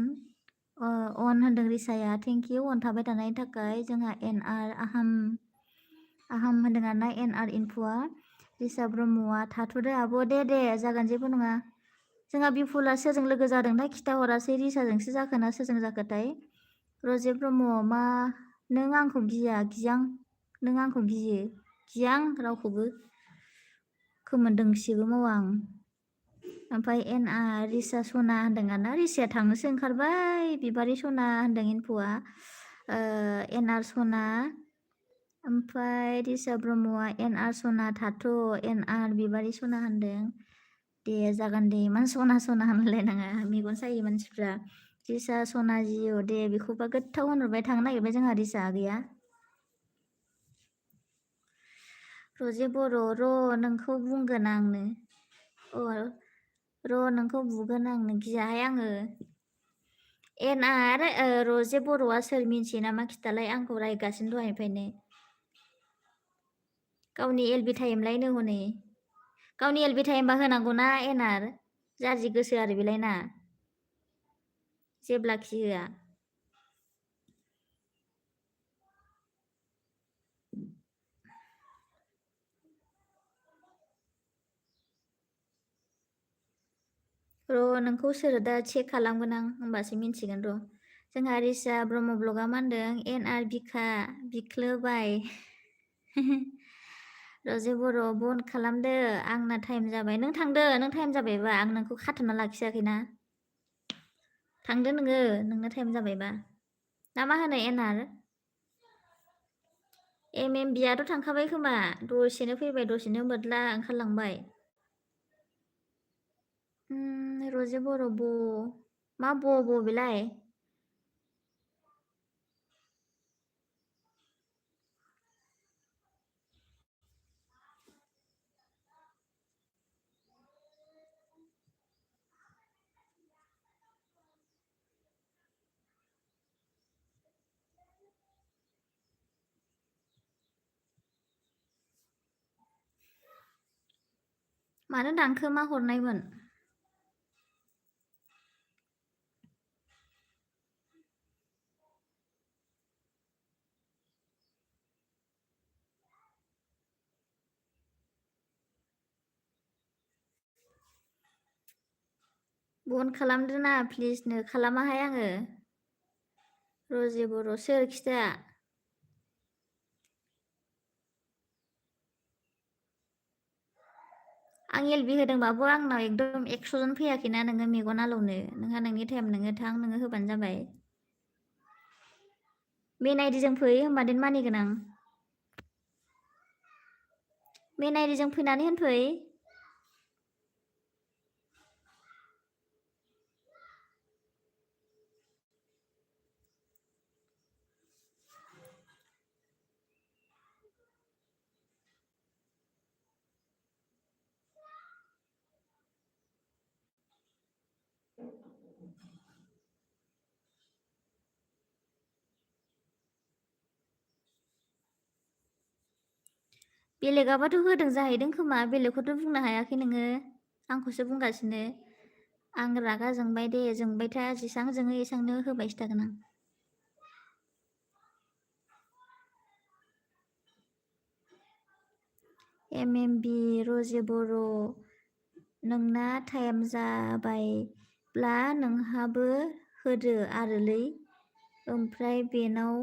अन होनदों रिसाया थेंक इउ अन थाबाय थानायनि थाखाय जोंहा एनआर आहाम होनदों आरोना एनआर इनफुआ रिसा ब्रह्मआ थाथ'दो आब' दे जागोन जेबो नङा जोंहा बिपुला सोरजों लोगो जादोंथाय खिथाहरासै रिसाजोंसो जाखोना सोरजों जाखोथाय रजे ब्रह्म मा नों आंखौ गियां नों आंखौ गियां रावखौबो खोमोन दोंसेबो मावा आं ओमफ्राय एनआर रिसा सना होनदों आरोना रिसाया थांनोसो ओंखारबाय बिबारि सना होनदों इनफुआ एनआर सना ओमफ्राय रिसा ब्रह्मआ एनआर सना थाथ' एनआर बिबारि सना होनदों दे जागोन दे इमान सना होनलायनाङा मेगन सायो मानसिफ्रा रिसा सना जिअ दे बेखौबा गोथाव होनहरबाय थांनो नागिरबाय जोंहा रिसा गैया रजे बर' नोंखौ बुंगोन आंनो नोंखौ बुगोन आंनो गियाहाय आङो एनआर रजे बर'आ सोर मिन्थियो नामा खिथालाय आंखौ रायगासिनो दहायनिफ्रायनो गावनि एलबि टाइमलायनो हनै गावनि एलबि टाइमबा होनांगौना एनआर जारजि गोसो आरो बेलाय ना जेब्लाखि होआ नोंखौ सोर दा चेक खालामगोन आं होमबासो मिन्थिगोन जोंहा रिसा ब्रह्म ब्लगआ मा होनदों एनआर बिखा बिख्लोबाय रजे बर' बन्द खालामदो आंना टाइम जाबाय नों थांदो नों टाइम जाबायबा आं नोंखौ खाथ'ना लाखियाखैना थांदो नोङो नोंना टाइम जाबायबा ना मा होनो एनआर एमएमबिआथ' थांखाबाय खोमा दसेनो फैबाय दसेनो मोद्ला ओंखारलांबाय रजे बर' मा बेलाय मानो दानखो मा हरनायमोन बन्द खालामदो ना प्लिजनो खालामाहाय आङो रजे बर' सोर खिथा आं एलबि होदोंबाबो आंनाव एकदम 100 जन फैयाखैना नोङो मेगन आलौनो नोंहा नोंनि टाइम नोङो थां नोङो होबानो जाबाय मेन आइडिजों फै होमबादेन मानिगोन आं मेन आइडिजों फैनानै होनफै बेलेगाबाथ' होदों जाहैदों खोमा बेलेगखौथ' बुंनो हायाखै नोङो आंखौसो बुंगासिनो आं रागा जोंबाय दे जोंबाय था जेसां जोङो एसांनो होबायसो थागोन आं एमएमबि रजे बर' नोंना टाइम जाबायब्ला नोंहाबो होदो आरोलै ओमफ्राय बेनाव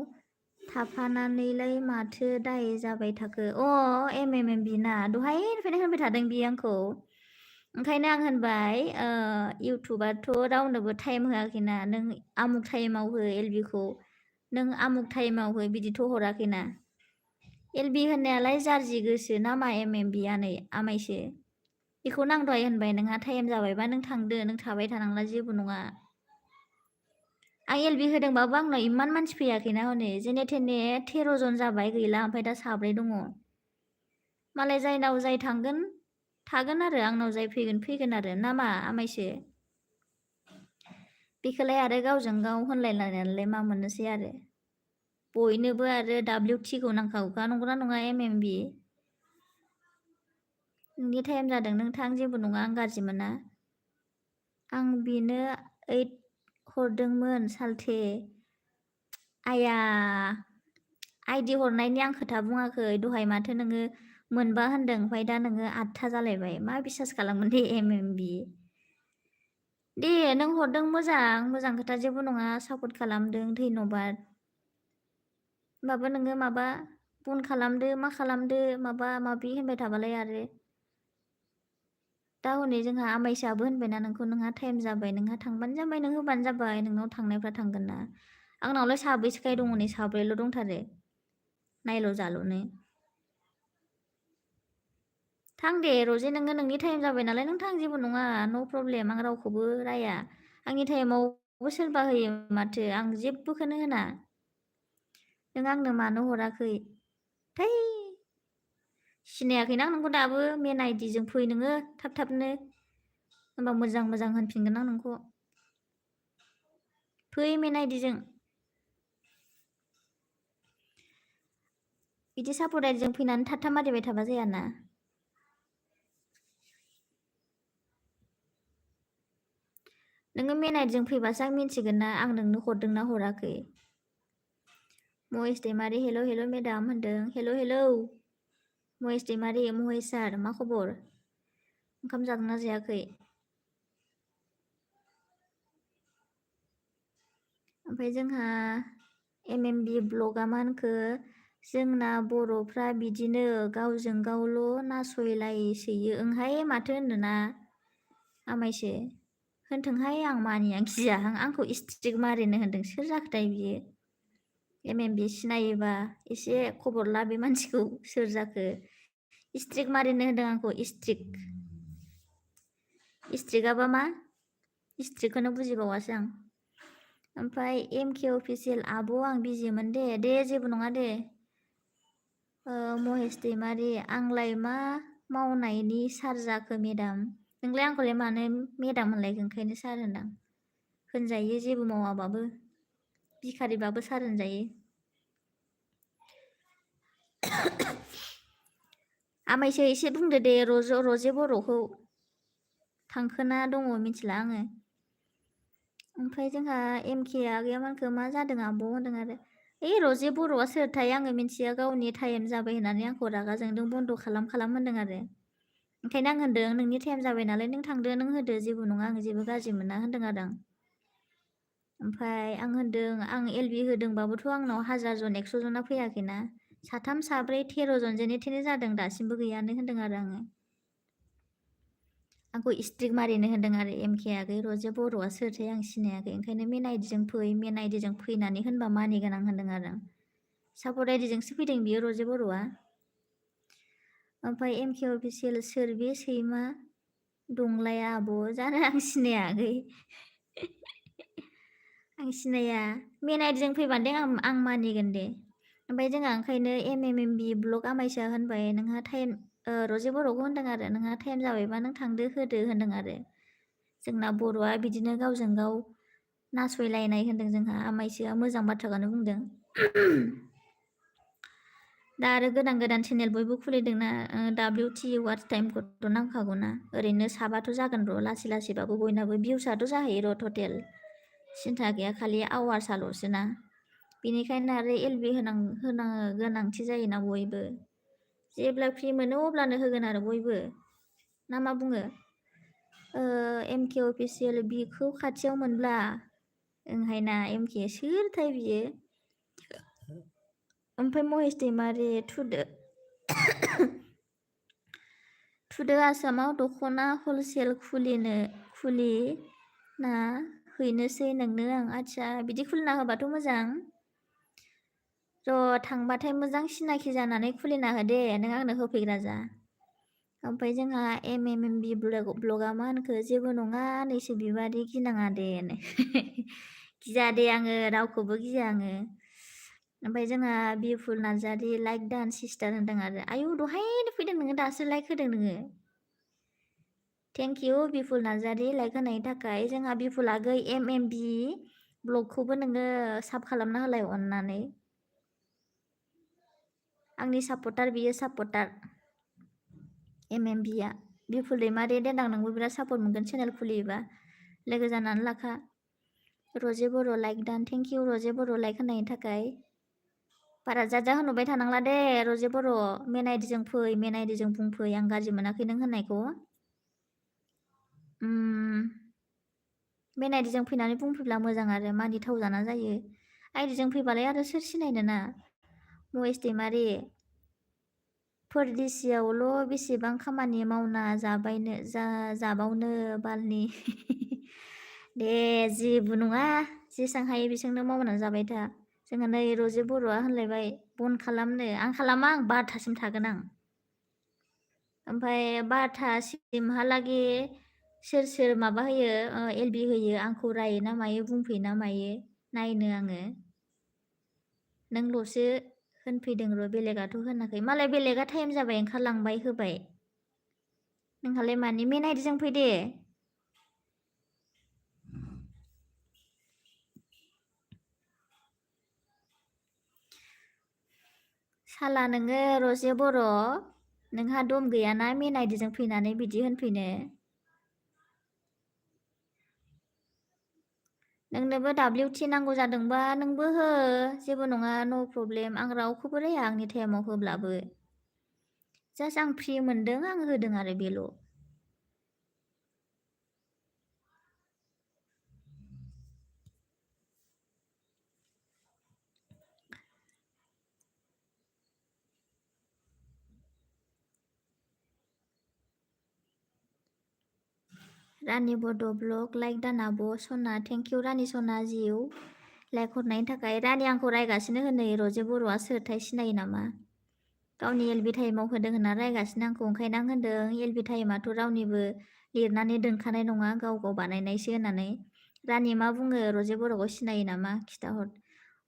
थाफानानैलाय माथो दाय जाबाय थाखो एमएमबि ना दहायनिफ्रायनो होनबाय थादों बियो आंखौ ओंखायनो आं होनबाय इउटुबाथ' रावनोबो टाइम होआखैना नों आमुक टाइमाव हो एलबिखौ नों आमुक टाइमाव हो बिदिथ' हराखैना एलबि होननायालाय जारजि गोसो ना मा एमएमबिआ नै आमायसो बेखौनो आं दहाय होनबाय नोंहा टाइम जाबायबा नों थांदो नों थाबाय थानांला जेबो नङा आं एलबि होदोंबाबो आंनाव इमान मानसि फैयाखैना हनै जेने थेने 13 जन जाबाय गैला ओमफ्राय दा 3 दङ मालाय जायनाव जाय थागोन आरो आंनाव जाय फैगोन आरो ना मा आमायसो बेखौलाय आरो गावजों गाव होनलायलायनानैलाय मा मोननोसै आरो बयनोबो आरो WTखौ नांखागौखा नंगौना नङा एमएमबि नोंनि टाइम जादों नों थां जेबो नङा आं गाज्रि मोना आं बेनो 8 हरदोंमोन सालथे आया आइदि हरनायनि आं खोथा बुङाखै दहाय माथो नोङो मोनबा होनदों ओमफ्राय दा नोङो 8था जालायबाय मा बिसास खालामगोन दे एमएमबि दे नों हरदों मोजां खोथा जेबो नङा सापर्ट खालामदों धन्यबाद होमबाबो नोङो माबा बन्द खालामदो मा खालामदो माबा माबि होनबाय थाबालाय आरो दा हनै जोंहा आमायसाबो होनबायना नोंखौ नोंहा टाइम जाबाय नोंहा थांबानो जाबाय नों होबानो जाबाय नोंनाव थांनायफ्रा थांगोन ना आंनावलाय साबैसेखाय दङ नै 4 दंथारो नायल' जाल'नो थां दे रजे नोङो नोंनि टाइम जाबाय नालाय नों थां जेबो नङा न' प्रब्लेम आं रावखौबो राया आंनि टाइमावबो सोरबा होयो माथो आं जेबोखौनो होना नों आंनो मानो हराखै थै सिनायाखैना नोंखौ दाबो मेन आइडिजों फै नोङो थाब-थाबनो। होमबा मोजां-मोजां होनफिनगोन आं नोंखौ। फै मेन आइडिजों। बिदि सापर्ट आइडिजों फैनानै थाबथा मारिबाय थाबा जायाना। नोङो मेन आइडिजों फैबासो आं मिन्थिगोन ना आं नोंनो हरदोंना हराखै। महेश दैमारि हेलौ हेलौ मेडाम होनदों। हेलौ हेलौ महेश दैमारि महेश सार मा खबर? ओंखाम जादोंना जायाखै? ओमफ्राय जोंहा MMB ब्लगआ मा होनखो जोंना बर'फ्रा बिदिनो गावजों गावल' नासयलायसोयो ओंहाय माथो होननोना आमायसो होनथोंहाय आं मानिया गियाहां आंखौ स्ट्रिक मारिनो होनदों सोर जाखोथाय बियो MMB सिनायोबा एसे खबर ला बे मानसिखौ सोर जाखो स्ट्रिक मारिनो होनदों आंखौ स्ट्रिकआबा मा स्ट्रिकखौनो बुजिबावासो आं ओमफ्राय MK अफिसियेल आब' आं बिजिमोन दे जेबो नङा दे महेश दैमारि आंलाय मा मावनायनि सार जाखो मेडाम नोंलाय आंखौलाय मानो मेडाम होनलायखो ओंखायनो सार होनदां होनजायो जेबो मावाबाबो भिखारिबाबो सार होनजायो आमायसो एसे बुंदो दे रजे बर'खौ थांखोना दङ मिथिला आङो ओमफ्राय जोंहा MK आगैयामोनखो मा जादों आब' होनदों आरो ओइ रजे बर'आ सोरथाय आङो मिन्थिया गावनि टाइम जाबाय होननानै आंखौ रागा जोंदों बन्द' खालाम होनदों आरो ओंखायनो आं होनदों नोंनि टाइम जाबाय नालाय नों थांदो नों होदो जेबो नङा आं जेबो गाज्रि मोना होनदों आरो आं ओमफ्राय आं होनदों आं LB होदोंबाबोथ' आंनाव 1000 जन 100 जना फैयाखैना 3 4 13 जन जेने थेने जादों दासिमबो गैयानो होनदों आरो आङो आंखौ स्ट्रिक मारिनो होनदों आरो MK आगै रजे बर'आ सोरथाय आं सिनायाखै ओंखायनो मेन आइडिजों फै मेन आइडिजों फैनानै होनबा मानिगोन आं होनदों आरो सापर्ट आइडिजोंसो फैदों बियो रजे बर'आ ओमफ्राय MK अफिसियेल सोर बे सैमा दंलाया आब' जानो आं सिनायाखै आं सिनाया मेन आइडिजों फैबानो दे आं मानिगोन दे ओमफ्राय जोंहा ओंखायनो MMB ब्लग आमायसा होनबाय नोंहा टाइम रजे बर'खौ होनदों आरो नोंहा टाइम जाबायबा नों थांदो होदो होनदों आरो जोंना बर'आ बिदिनो गावजों गाव नासयलायनाय होनदों जोंहा आमायसोआ मोजां बाथ्राखौनो बुंदों दा आरो गोदान चेनेल बयबो खुलिदोंना WT वाच टाइमखौथ' नांखागौना ओरैनो साबाथ' जागोन र' लासै लासैबाबो बयनाबो भिउसआथ' जाहैयो र' टटेल सिन्था गैया खालि आवार्सआल'सो ना बेनिखायनो आरो LB होनो गोनांथि जायोना बयबो जेब्ला फ्रि मोनो अब्लानो होगोन आरो बयबो ना मा बुङो MK अफिसियेल बिखौ खाथियाव मोनब्ला ओंहायना MK सोरथाय बियो ओमफ्राय महेश दैमारि थुदो आसामाव दख'ना हलसेल खुलिना हैनोसै नोंनो आं आदसा बिदि खुलिना होबाथ' मोजां र' थांबाथाय मोजां सिनाखि जानानै खुलिना हो दे नों आंनो होफैग्रा जा ओमफ्राय जोंहा MMB ब्लगआ मा होनखो जेबो नङा नैसो बिबारि गिनाङा दे गिया दे आङो रावखौबो गिया आङो ओमफ्राय जोंहा बिफुल नार्जारि लाइक डान्स सिस्टार होनदों आरो आयौ दहायनो फैदों नोङो दासो लाइक होदों नोङो thank you Biphul Narzary like होनायनि थाखाय जोंहा बिफुल आगै MMB ब्लगखौबो नोङो साब खालामना होलाय अननानै आंनि सापर्टार बियो सापर्टार MMBआ बिफुल दैमारि देनां नोंबो बिराद सापर्ट मोनगोन चेनेल खुलियोबा लोगो जानानै लाखा रजे बर' लाइक दान thank you Raje Bodo' like होनायनि थाखाय बारा जाजा होनहरबाय थानांला दे रजे बर' मेन आइडिजों फै मेन आइडिजों बुंफै आं गाज्रि मोनाखै नों होननायखौ मेन आइडिजों फैनानै बुंफैब्ला मोजां आरो मानिथाव जाना जायो आइडिजों फैबालाय आरो सोर सिनायनो ना महेश दैमारि परदेसियावल' बेसेबां खामानि मावना जाबावनो बालनि दे जेबो नङा जेसां हायो बेसांनो मावनानै जाबाय था जोंहा नै रजे बर'आ होनलायबाय बन खालामनो आं खालामा आं 12थासिम थागोन आं ओमफ्राय 12थासिमहालागै सोर माबा होयो LB होयो आंखौ रायो ना मायो बुंफैयो ना मायो नायनो आङो नोंल'सो होनफैदों र' बेलेगाथ' होनाखै मालाय बेलेगा टाइम जाबाय ओंखारलांबाय होबाय नोंहालाय मानि मेन आइडिजों फैदे साला नोङो रजे बर' नोंहा दम गैयाना मेन आइडिजों फैनानै बिदि होनफैनो नोंनोबो WT नांगौ जादोंबा नोंबो हो जेबो नङा न' प्रब्लेम आं रावखौबो राया आंनि टाइमाव होब्लाबो जास्ट आं फ्रि मोनदों आं होदों आरो बेल' रानि बड' ब्लग लाइक दानाब' सना थेंक इउ रानि सना जिउ लाइक हरनायनि थाखाय रानि आंखौ रायगासिनो होनै रजे बर'आ सोरथाय सिनायो नामा गावनि एलबि टाइमाव होदों होनना रायगासिनो आंखौ ओंखायनो आं होनदों एलबि टाइमाथ' रावनिबो लिरनानै दोनखानाय नङा गाव गाव बानायनायसो होननानै रानि मा बुङो रजे बर'खौ सिनायो नामा खिथाहर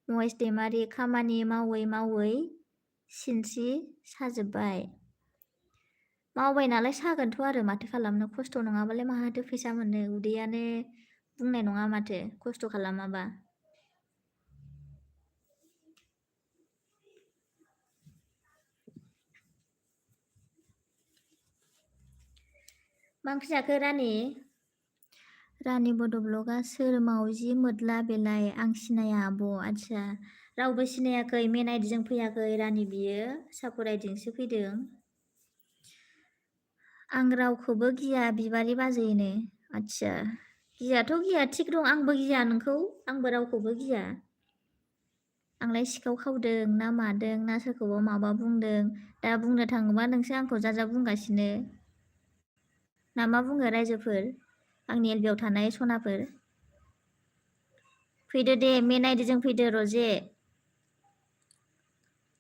महेश दैमारि खामानि मावै मावै सिनस्रि साजोब्बाय मावबाय नालाय सागोनथ' आरो माथो खालामनो खस्थ' नङाबालाय माहाथो फैसा मोनो उदैयानो बुंनाय नङा माथो खस्थ' खालामाबा मा ओंख्रि जाखो रानि बड' ब्लगआ सोर मावजि मोद्ला बेलाय आं सिनाया आब' आदसा रावबो सिनायाखै मेन आइडिजों फैयाखै रानि बियो सापर आइडिजोंसो फैदों आं रावखौबो गिया बिबारि बाजैनो आदसा गियाथ' गिया थिग दं आंबो गिया नोंखौ आंबो रावखौबो गिया आंलाय सिखाव खावदों ना मादों ना सोरखौबा माबा बुंदों दा बुंनो थाङोबा नोंसो आंखौ जाजा बुंगासिनो ना मा बुङो रायजोफोर आंनि एलबियाव थानाय सनाफोर फैदो दे मेन आइडिजों फैदो रजे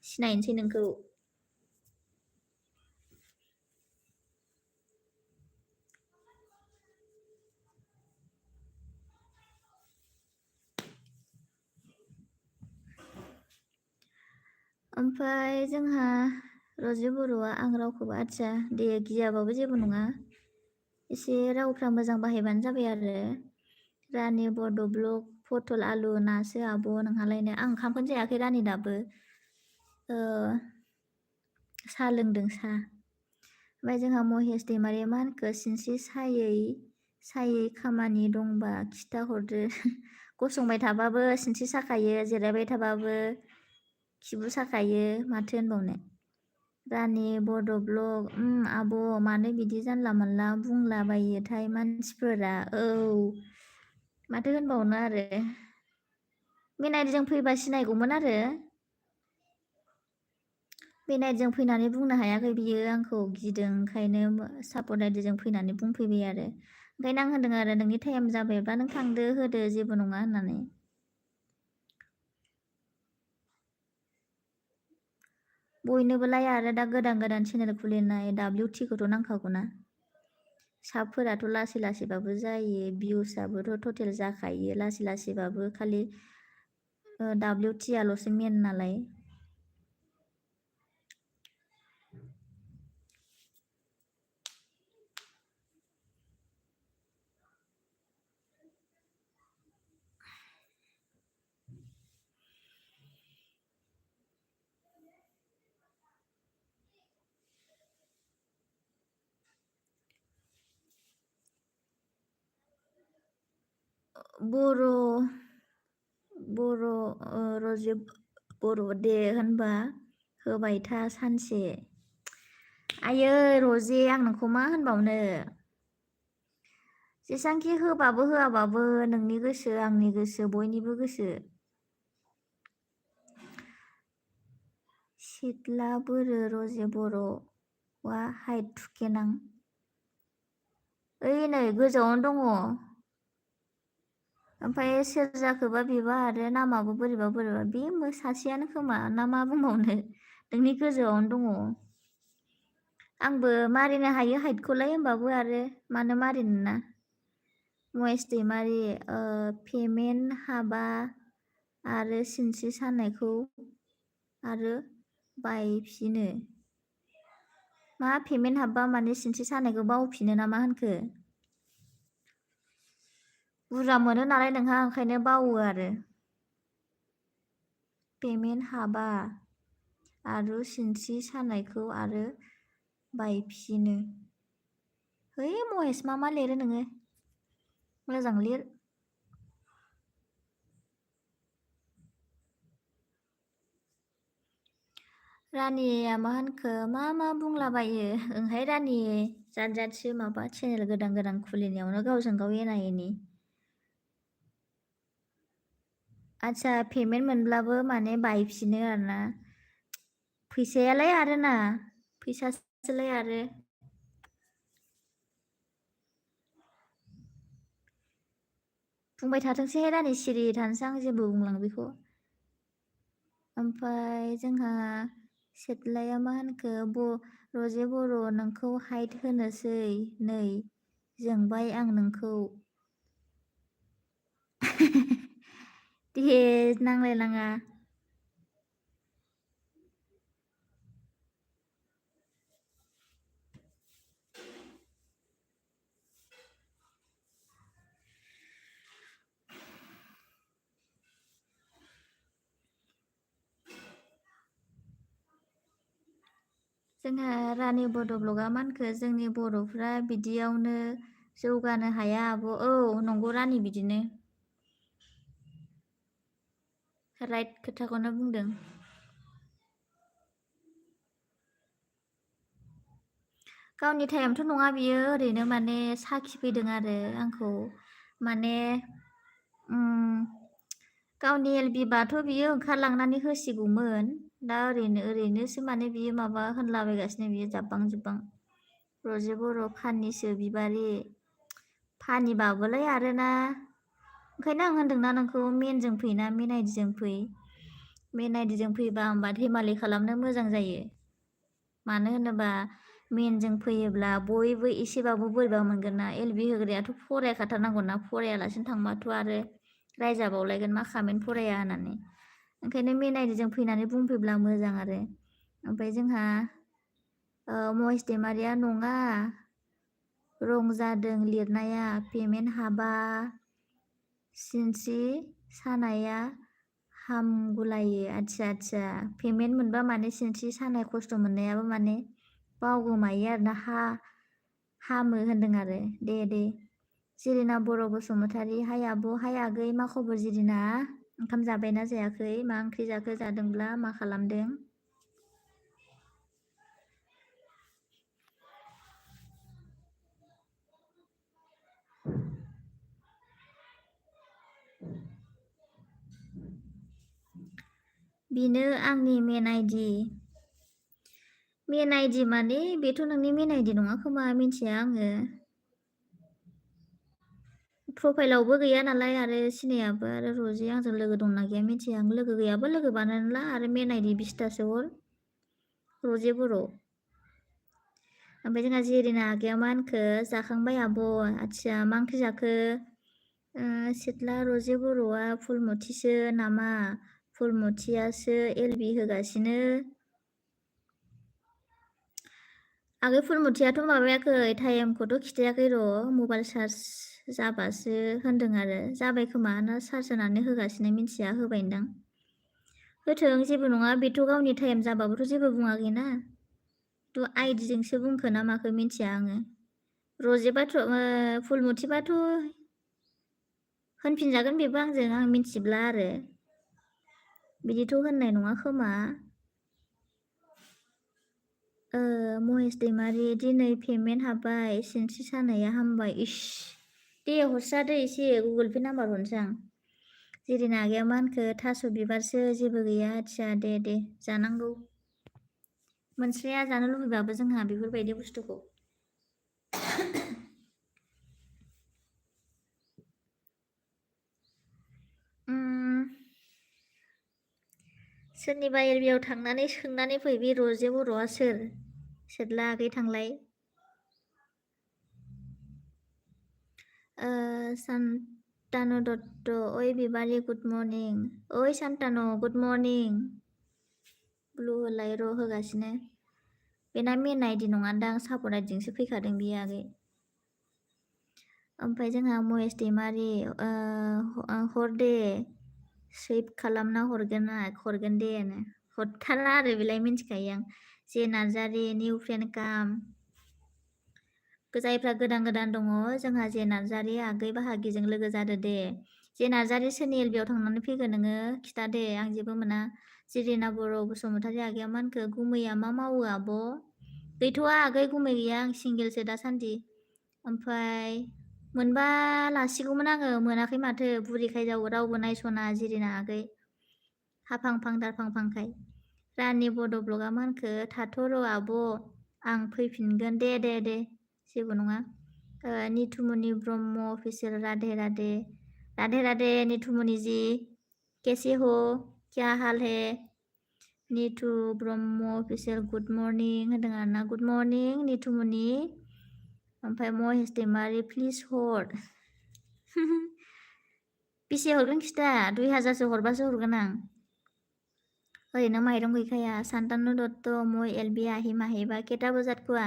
सिनायनोसै नोंखौ ओमफ्राय जोंहा रजे बर'आ आं रावखौबो आदसा दे गियाबाबो जेबो नङा एसे रावफ्रा मोजां बाहायबानो जाबाय आरो रानि बड' ब्लग पटल आलु नासो आब' नोंहालायनो आं ओंखामखौनो जायाखै रानि दाबो साहा लोंदों साहा ओमफ्राय जोंहा महेश दैमारिया मा होनखो सिनस्रि सायै खामानि दंबा खिथाहरदो गसंबाय थाबाबो सिनस्रि साखायो जिरायबाय थाबाबो खिबु साखायो माथो होनबावनो रानि बड' ब्लग आब' मानो बिदि जानला मोनला बुंलाबायोथाय मानसिफोरा औ माथो होनबावनो आरो मेन आइडिजों फैबा सिनायगौमोन आरो मेन आइडिजों फैनानै बुंनो हायाखै बियो आंखौ गिदों ओंखायनो सापर्ट आइडिजों फैनानै बुंफैबाय आरो ओंखायनो आं होनदों आरो नोंनि टाइम जाबायबा नों थांदो होदो जेबो नङा होननानै बयनोबोलाय आरो दा गोदान चेनेल खुलिनाय WT खौथ' नांखागौना साबफोराथ' लासै लासैबाबो जायो भिउसआबोथ' टटेल जाखायो लासै लासैबाबो खालि WT आल'सो मेन नालाय बर' रजे बर' दे होनबा होबाय था सानसे आयै रजे आं नोंखौ मा होनबावनो जेसांखि होबाबो होआबाबो नोंनि गोसो आंनि गोसो बयनिबो गोसो सिथ्ला बोरो रजे बर'आ हाइट थुखेनां ओइ नै गोजौआवनो दङ ओमफ्राय सेरजाखौबा बेबा आरो नामाबो बोरैबा बे सासेयानो खोमा ना मा बुंबावनो नोंनि गोजौआवनो दङ आंबो मारिनो हायो हाइटखौलाय होमबाबो आरो मानो मारिनो ना महेश दैमारि पेमेन्ट हाबा आरो सिनस्रि सानायखौ आरो बायफिनो मा पेमेन्ट हाबबा माने सिनस्रि सानायखौ बावफिनो ना मा होनखो बुरजा मोनो नालाय नोंहा ओंखायनो बावो आरो पेमेन्ट हाबा आरो सिनस्रि सानायखौ आरो बायफिनो है महेश मा लिरो नोङो मोजां लिर रानिया मा होनखो मा बुंलाबायो ओंहाय रानि जाद-जादसो माबा चेनेल गोदान खुलिनायावनो गावजों गाव एना एनि आच्छा पेमेन्ट मोनब्लाबो माने बायफिनो आरोना फैसायालाय आरोना फैसासोलाय आरो बुंबाय थाथोंसैहाय रानि सिरि थानोसै आं जेबो बुंलां बेखौ ओमफ्राय जोंहा सेथलाया मा होनखो रजे बर' नोंखौ हाइट होनोसै नै जोंबाय आं नोंखौ दे नांलायनाङा जोंहा रानि बड' ब्लगा मा होनखो जोंनि बर'फ्रा बिदियावनो जौगानो हाया आब' औ नंगौ रानि बिदिनो राइट खोथाखौनो बुंदों गावनि टाइमथ' नङा बियो ओरैनो माने साखि फैदों आरो आंखौ माने गावनि एलबिबाथ' बियो ओंखारलांनानै होसिगौमोन दा ओरैनोसो माने बियो माबा होनलाबायगासिनो बियो जाब्बां जुब्बां रजे बर' फानिसो बिबारि फानिबाबोलाय आरोना ओंखायनो आं होनदोंना नोंखौ मेनजों फैना मेन आइडिजों फै मेन आइडिजों फैबा होमबा धेमालि खालामनो मोजां जायो मानो होनोबा मेनजों फैयोब्ला बयबो एसेबाबो बोरैबा मोनगोन ना एलबि होग्रायाथ' फरायखाथारनांगौ ना फरायालासिनो थांबाथ' आरो रायजाबावलायगोन मा खामेन्ट फराया होननानै ओंखायनो मेन आइडिजों फैनानै बुंफैब्ला मोजां आरो ओमफ्राय जोंहा महेश दैमारिया नङा रं जादों लिरनाया पेमेन्ट हाबा सिनस्रि सानाया हामगुलायो आच्छा पेमेन्ट मोनबा माने सिनस्रि सानाय खस्थ' मोननायाबो माने बावगोमायो आरोना हामो होनदों आरो दे जिरिना बर' बसुमतारी हाय आब' हाय आगै मा खबर जिरिना ओंखाम जाबायना जायाखै मा ओंख्रि जाखो जादोंब्ला मा खालामदों बेनो आंनि मेन आइडि माने बेथ' नोंनि मेन आइडि नङा खोमा मिन्थिया आङो प्रफाइलावबो गैया नालाय आरो सिनायाबो आरो रजे आंजों लोगो दंना गैया मिन्थिया आं लोगो गैयाबो लोगो बानायना ला आरो मेन आइडि 20थासो हर रजे बर' ओमफ्राय जोंहा जिरिना आगैया मा होनखो जाखांबाय आब' आच्छा मा ओंख्रि जाखो सिथ्ला रजे बर'आ फुलमथिसो नामा फुलमथियासो एलबि होगासिनो आगै फुलमथियाथ' माबायाखै टाइमखौथ' खिथायाखै र' मबाइल चार्ज जाबासो होनदों आरो जाबाय खोमा ना चार्ज होनानै होगासिनो मिन्थिया होबायदां होथों जेबो नङा बेथ' गावनि टाइम जाबाबोथ' जेबो बुङाखैना थ' आइडिजोंसो बुंखो ना माखो मिन्थिया आङो रजेबाथ' फुलमथिबाथ' होनफिनजागोन बेबो आंजों आं मिन्थिब्ला आरो बिदिथ' होननाय नङा खोमा महेश दैमारि दिनै पेमेन्ट हाबबाय सिनस्रि सानाया हामबाय इस दे हरस्रादो एसे गुगोल पे नाम्बार हरनोसै आं जिरिना आगैया मा होनखो थास' बिबारसो जेबो गैया आच्छा दे जानांगौ मोनस्राया जानो लुबैबाबो जोंहा बेफोरबायदि बुस्थुखौ सोरनिबा एरियायाव थांनानै सोंनानै फै बे रजे बर'आ सोर सेथला आगै थांलाय सान्तानु दत्त ओइ बिबारि गुड मर्निं ओइ सान्तानु गुड मर्निं ब्लु होलाय र' होगासिनो बेना मेन आइडि नङा दां सापर्ट आइडिजोंसो फैखादों बियो आगै ओमफ्राय जोंहा महेश दैमारि हर दे सेभ खालामना हरगोन दे हरथारा आरो बेलाय मिन्थिखायो आं जे नार्जारि निउ फ्रेन्ड काम जायफ्रा गोदान दङ जोंहा जे नार्जारि आगै बाहागिजों लोगो जादो दे जे नार्जारि सोरनि एलबियाव थांनानै फैगोन नोङो खिथा दे आं जेबो मोना जिरिना बर' बसुमतारी आगैया मा होनखो गुमैया मा मावो आब' गैथ'वा आगै गुमै गैया आं सिंगेलसो दासान्दि ओमफ्राय मोनबा लासिगौमोन आङो मोनाखै माथो बुरिखाय रावबो नायस'ना जिरिना आगै हाफांफां दारफांफांखाय रानि बड' ब्लगा मा होनखो थाथ' र' आब' आं फैफिनगोन दे जेबो नङा निथुमनि ब्रह्म अफिसियेल राधे राधे राधे राधे निथुमनि जी कैसे हो क्या हाल है निथु ब्रह्म अफिसियेल गुड मर्निं होनदों आरोना गुड मर्निं निथुमनि ओमफ्राय महेश दैमारि प्लिज हर बेसे हरगोन खिथा 2000सो हरबासो हरगोन आं ओरैनो माइरं गैखाया सान्तानु दत्त मय एलबि आहि माहिबा केटा बजात खुवा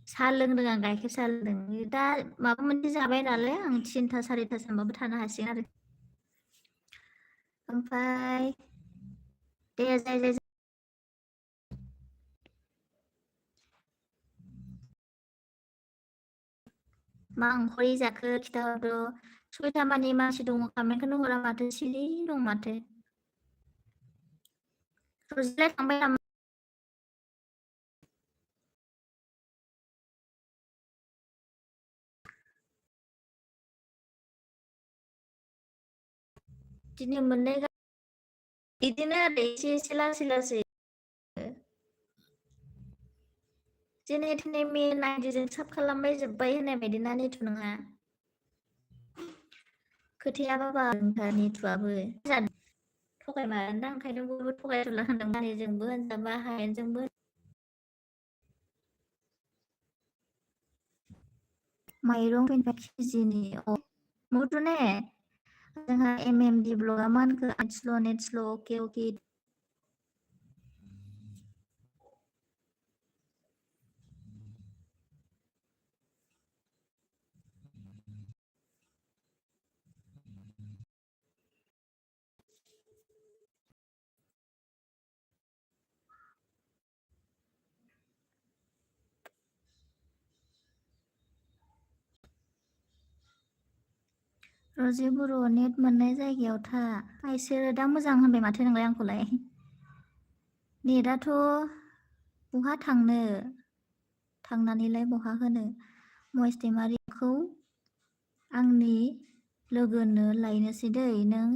साहा लोंदों आं गाइखेर साहा लोंदों दा माबा मोनसे जाबाय नालाय आं 3टा 4टासो मोनबाबो थानो हासिगोन आरो ओमफ्राय दे जाय मा ओंख्रि जाखो खिथाहरद' 6टा मानि मानसि दङ कमेन्टखौनो हरा माथो सिरि दं माथो रजिलाय थांबाय नामा दिनै मोननै बिदिनो आरो एसे लासै जेने थेने मेन आइडिजों साब खालामबाय जोब्बाय होननाय बायदि ना निथु नङा खोथाया बाबा निथुआबो थगायमारदों ओंखायनो बयबो थगायसुला होनदों मानिजोंबो होनजाबा हायेनजोंबो माइरं 25 केजिनि मुथु ने जोंहा एमएमडि ब्लगा मा होनखो नेट स्ल' अके रजि बर' नेट मोननाय जायगायाव था इसोरो दा मोजां होनबाय माथो नोंलाय आंखौलाय नेटआथ' बहा थांनो थांनानैलाय बहा होनो महेश दैमारिखौ आंनि लोगोनो लायनोसै दै नों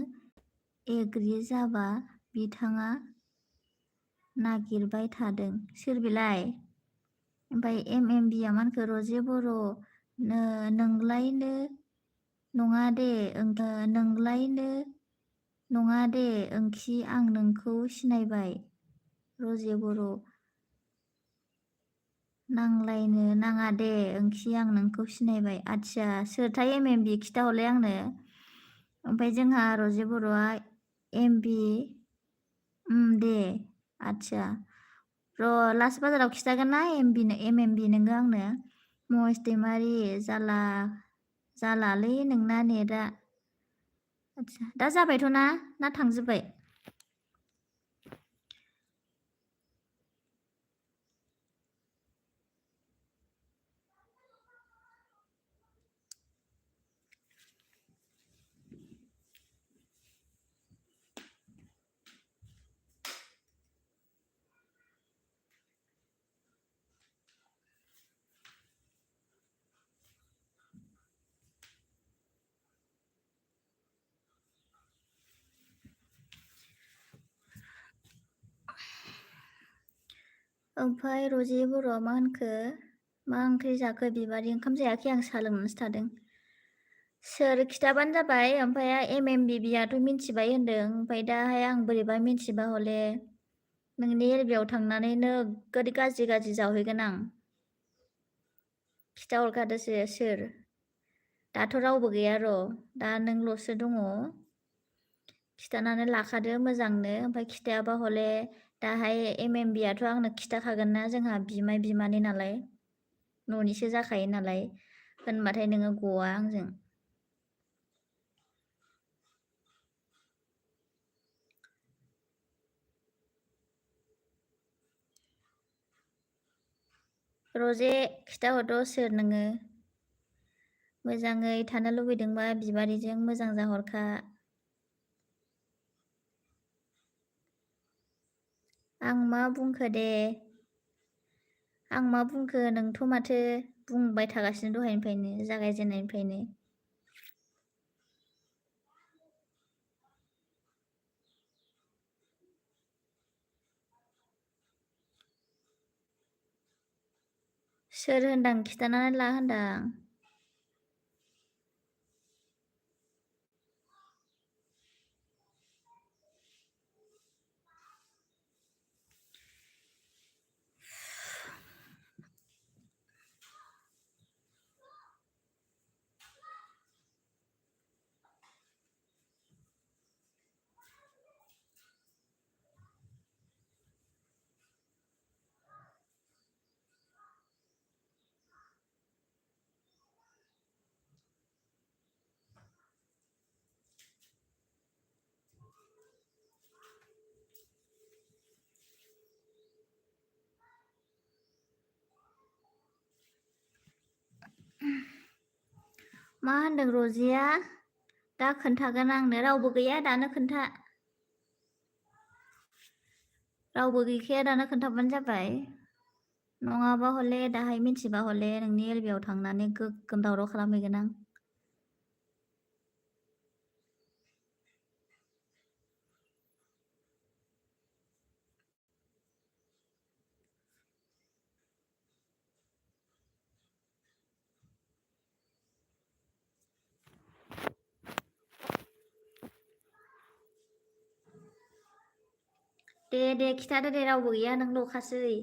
एग्रि जाबा बिथाङा नागिरबाय थादों सोर बिलाय ओमफ्राय एमएमडिया मा होनखो रजे बर' नोंलायनो नङा दे ओंखि आं नोंखौ सिनायबाय रजे बर' नांलायनो नाङा दे ओंखि आं नोंखौ सिनायबाय आदसा सोरथाय एमएमबि खिथाहरलाय आंनो ओमफ्राय जोंहा रजे बर'आ एमबि दे आदसा र' लास्ट बाजाराव खिथागोन ना एमएमबि नोङो आंनो महेश दैमारि जालालै नोंना नेटआ आदसा दा जाबायथ' ना थांजोब्बाय ओमफ्राय रजे बर'आ मा होनखो मा ओंख्रि जाखो बिबारि ओंखाम जायाखै आं साहा लोंनानैसो थादों सोर खिथाबानो जाबाय ओमफ्राय एमएमबिबियाथ' मिन्थिबाय होनदों ओमफ्राय दाहाय आं बोरैबा मिन्थिबा हले नोंनि एलबियाव थांनानै नोगोद गाज्रि जावहैगोन आं खिथाहरखादोसो सोर दाथ' रावबो गैया र' दा नोंल'सो दङ खिथानानै लाखादो मोजांनो ओमफ्राय खिथायाबा हले दाहाय MMBआथ' आंनो खिथाखागोन ना जोंहा बिमाय बिमानै नालाय न'निसो जाखायो नालाय होनबाथाय नोङो गवा आंजों रजे खिथाहरद' सोर नोङो मोजाङै थानो लुबैदोंबा बिबारिजों मोजां जाहरखा आं मा बुंखो दे आं मा बुंखो नोंथ' माथो बुंबाय थागासिनो दहायनिफ्रायनो जागायजेननायनिफ्रायनो सोर होनदां खिथानानै ला होनदां मा होनदों रजिया दा खोन्थागोन आंनो रावबो गैया दानो खोन्था रावबो गैखाया दानो खोन्थाबानो जाबाय नङाबा हले दाहाय मिथिबा हले नोंनि एलबियाव थांनानै गोग्गोम दावराव खालामहैगोन आं दे खिथादो दे रावबो गैया नोंल'खासै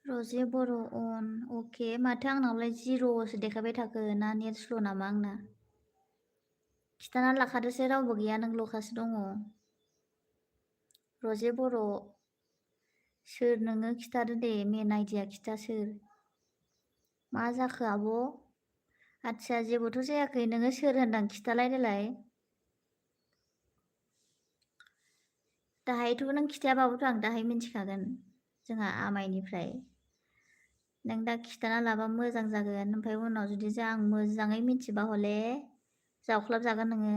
रजे बर' अन अके माथो आंनावलाय जिर'सो देखायबाय थाखो ना नेट स्ल' नामा आंना खिथानानै लाखादोसो रावबो गैया नोंल'खासो दङ रजे बर' सोर नोङो खिथादो दे मेन आइडिया खिथा सोर मा जाखो आब' आदसा जेबोथ' जायाखै नोङो सोर होनदां खिथालाय देलाय दाहायथ' नों खिथायाबाबोथ' आं दाहाय मिन्थिखागोन जोंहा आमाइनिफ्राय नों दा खिथाना लाबा मोजां जागोन ओमफ्राय उनाव जुदि आं मोजाङै मिथिबा हले जावख्लाबजागोन नोङो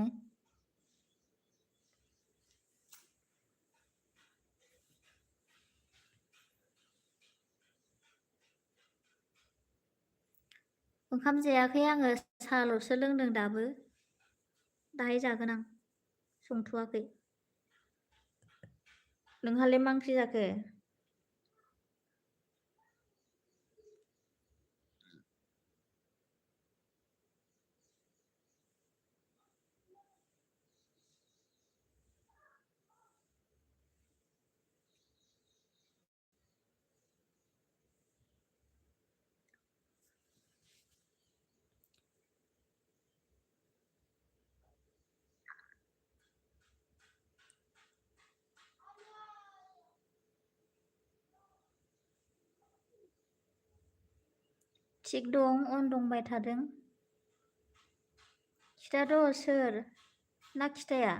ओंखाम जायाखै आङो साहाल'सो लोंदों दाबो दाहाय जागोन आं संथ'वाखै नोंहालाय मा ओंख्रि जाखो थिग दं अन दंबाय थादों खिथाद' सोर ना खिथाया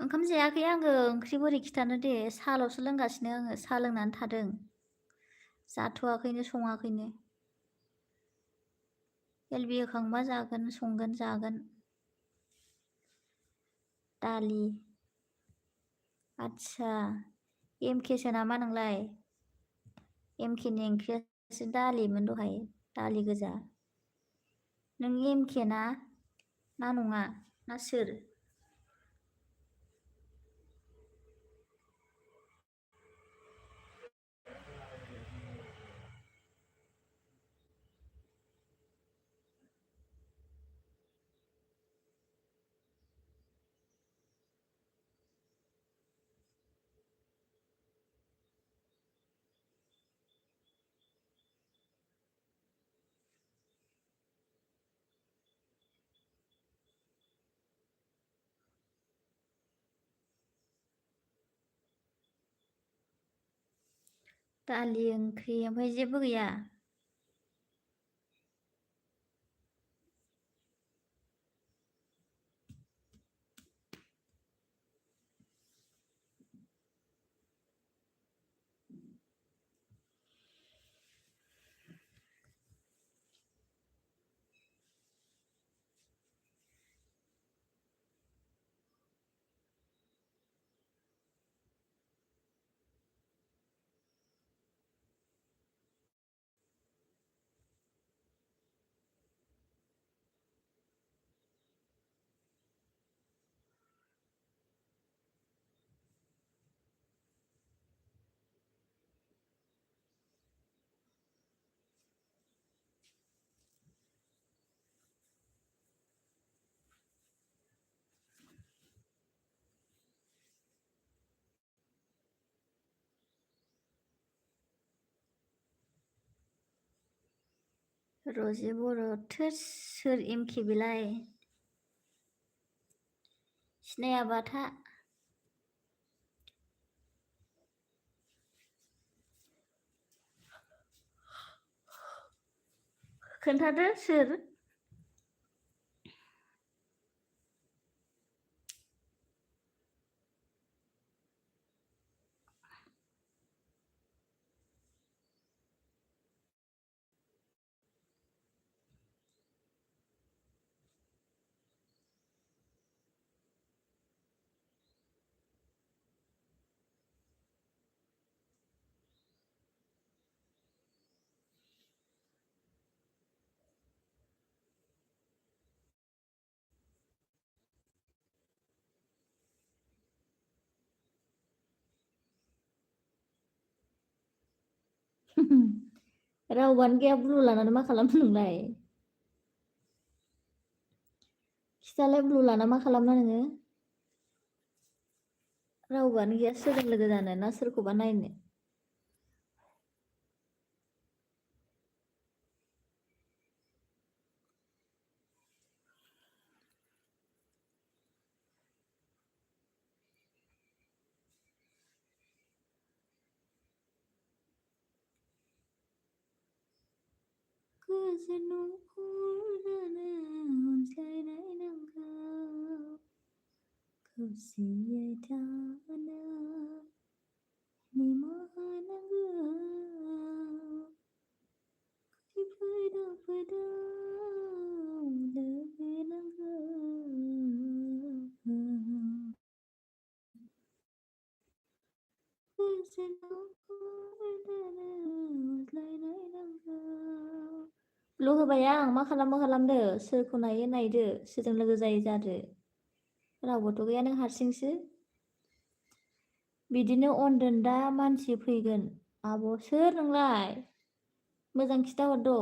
ओंखाम जायाखै आङो ओंख्रि बोरै खिथानो दे साल'सो लोंगासिनो आङो साहा लोंनानै थादों जाथ'वाखैनो सङाखैनो एलबि होखांबा जागोन संगोन जागोन दालि आदसा एमकेसो नामा नोंलाय एमकेनि ओंख्रियासो दालिमोन दहाय दालि गोजा नों एमके ना नङा ना सोर दालि ओंख्रि ओमफ्राय जेबो गैया रजे बर' थोस सोर एमके बेलाय सिनायाबा था खोन्थादो सोर रावबानो गैया ब्लु लानानै मा खालामनो नोंलाय खिथालाय ब्लु लाना मा खालामना नोङो रावबानो गैया सोरजों लोगो जानो ना सोरखौबा नायनो गोजोन हरनो अनज्लायनाय नांगौ खौसेयै थानो निमाहा नांगौ खैफोद आफोदाव लोगो नांगौ गोजोन हरनो अनज्लायनाय नांगौ ब्लु होबाय आं मा खालामदो सोरखौ नायो नायदो सोरजों लोगो जायो जादो रावबोथ' गैया नों हारसिंसो बिदिनो अन दोन दा मानसि फैगोन आब' सोर नोंलाय मोजां खिथाहरद'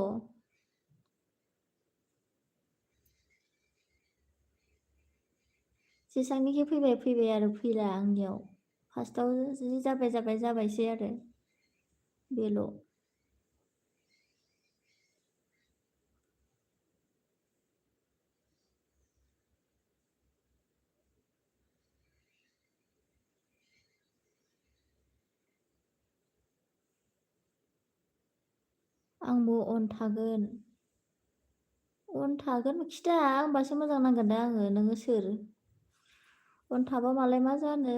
जेसांनिखि फैबाय आरो फैला आंनियाव फार्स्टआव जि जाबायसै आरो बेल' आंबो अन थागोन खिथा होमबासो मोजां नांगोन दा आङो नोङो सोर फन थाबा मालाय मा जानो।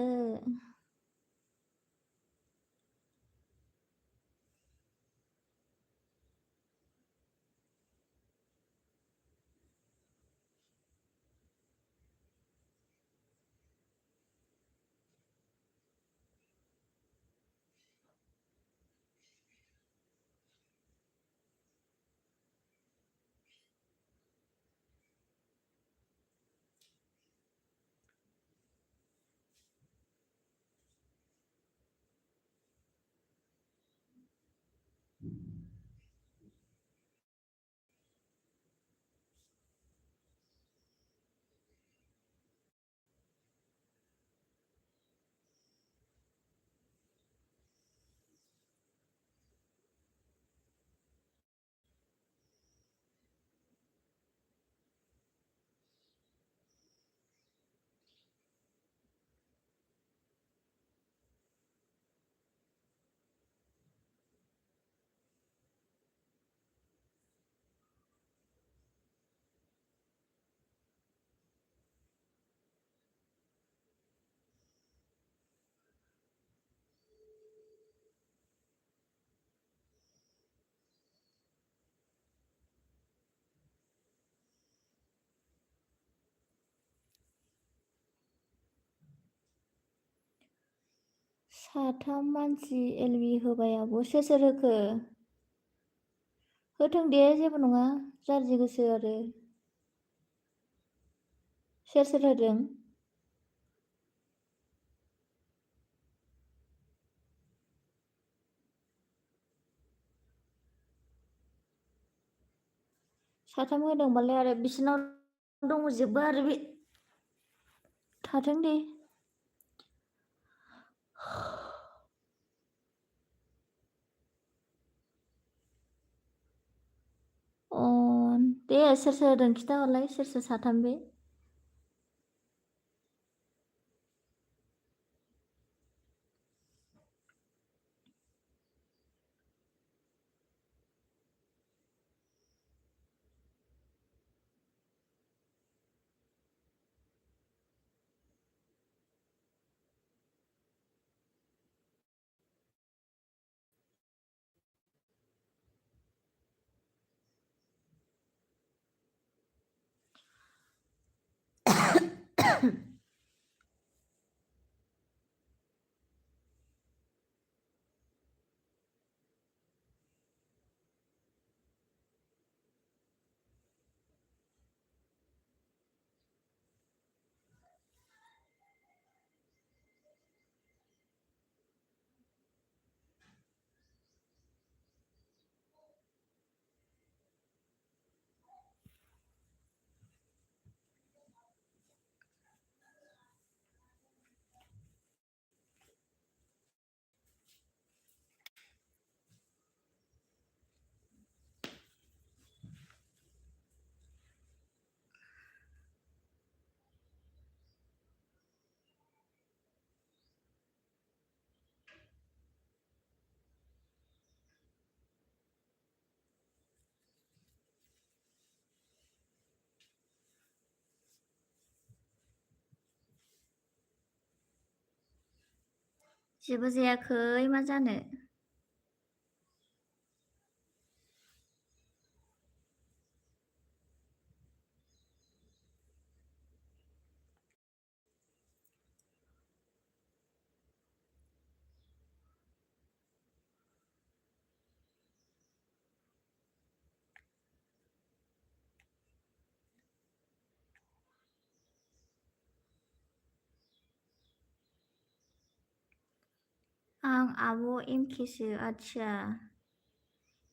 साथाम मानसि एलबि होबाय आब'। सोर होखो? होथों दे जेबो नङा, जारजि गोसो आरो। सोर होदों? साथाम होदोंबालाय आरो बिसिनाव दंजोबो आरो बे थाथों दे। अ दे सोर होदों खिथाहरलाय, सोर साथाम बे? जेबो जायाखै मा जानो। आं आब' एमकेसो। आदसा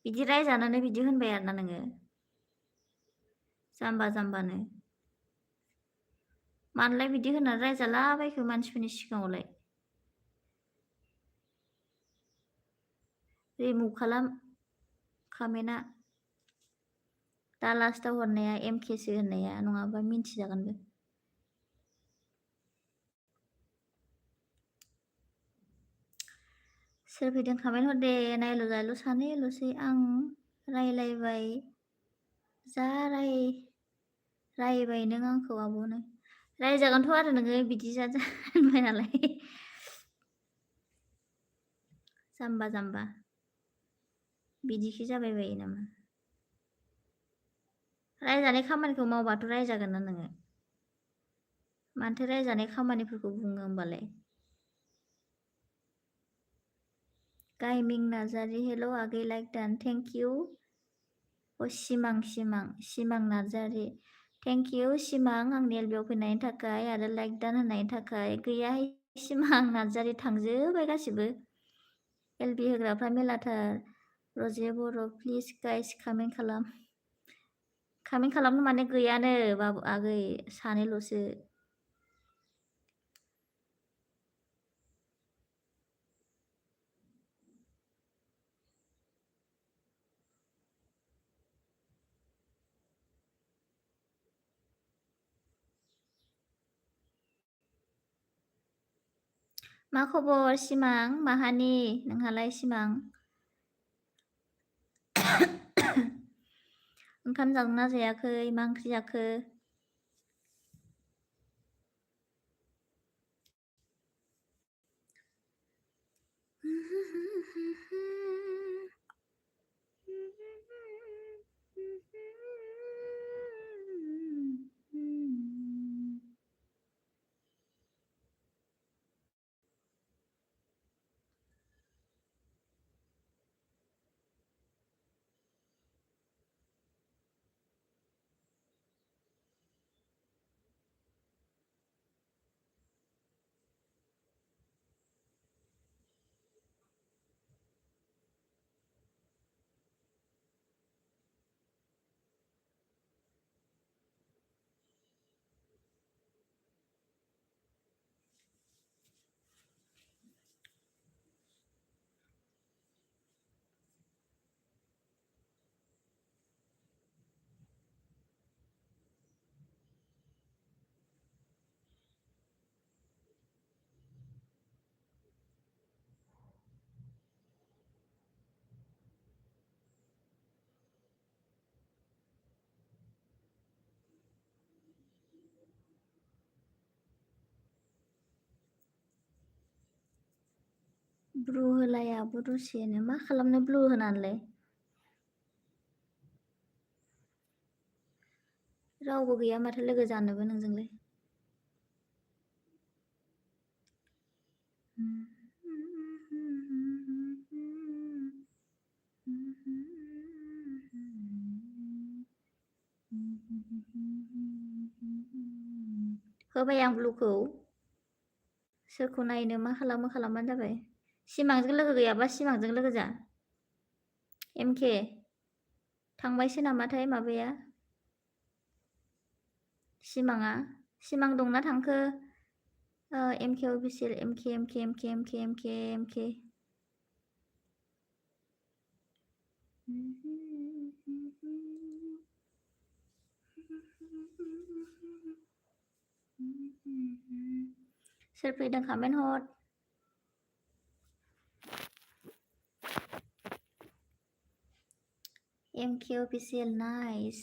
बिदि रायजानानै बिदि होनबाय आरोना नोङो? जाम्बा जाम्बानो। मानोलाय बिदि होनानै रायजालाबायखो मानसिफोरनि सिगाङावलाय? रिमुभ खालाम कमेन्टआ। दा लास्टाव हरनाया एमकेसो होननाया, नङाबा मिन्थिजागोनबो। सोर फैदों कमेन्ट हर दे। नायल' जायल' सानैल'सै आं रायलायबाय जा रायबाय नों आंखौ आब'नो। रायजागोनथ' आरो नोङो बिदि होनबाय नालाय। जाम्बा जाम्बा बिदिखि जाबाय बायो नामा? रायजानाय खामानिखौ मावबाथ' रायजागोन ना नोङो? मानोथो रायजानाय खामानिफोरखौ बुङो होमबालाय? गाइमिं नार्जारि हेल' आगै लाइक डान थेंक इउ। सिमां नार्जारि थेंक इउ सिमां आंनि एलबियाव फैनायनि थाखाय आरो लाइक डान होनायनि थाखाय। गैयाहाय सिमां नार्जारि थांजोब्बाय गासिबो। LB होग्राफ्रा मेलाथार। Raje Bodo' please guys comment खालाम। कामेन्ट खालामनो माने गैयानो बाबु आगै सानैल'सो। मा खबर सिमां माहानि नोंहालाय सिमां? ओंखाम जादोंना जायाखै मा ओंख्रि जाखो? ब्लु होलायाबो दसेनो मा खालामनो ब्लु होनानैलाय? रावबो गैया माथो लोगो जानोबो नोंजोंलाय। होबाय आं ब्लुखौ। सोरखौ नायनो मा खालामो खालामबानो जाबाय। सिमांजों लोगो गैयाबा सिमांजों लोगो जा। एमके थांबायसो नामाथाय माबाया सिमाङा सिमां दंना थांखो? एमके अफिसियेल एमके सोर फैदों कमेन्ट हर। MK official nice.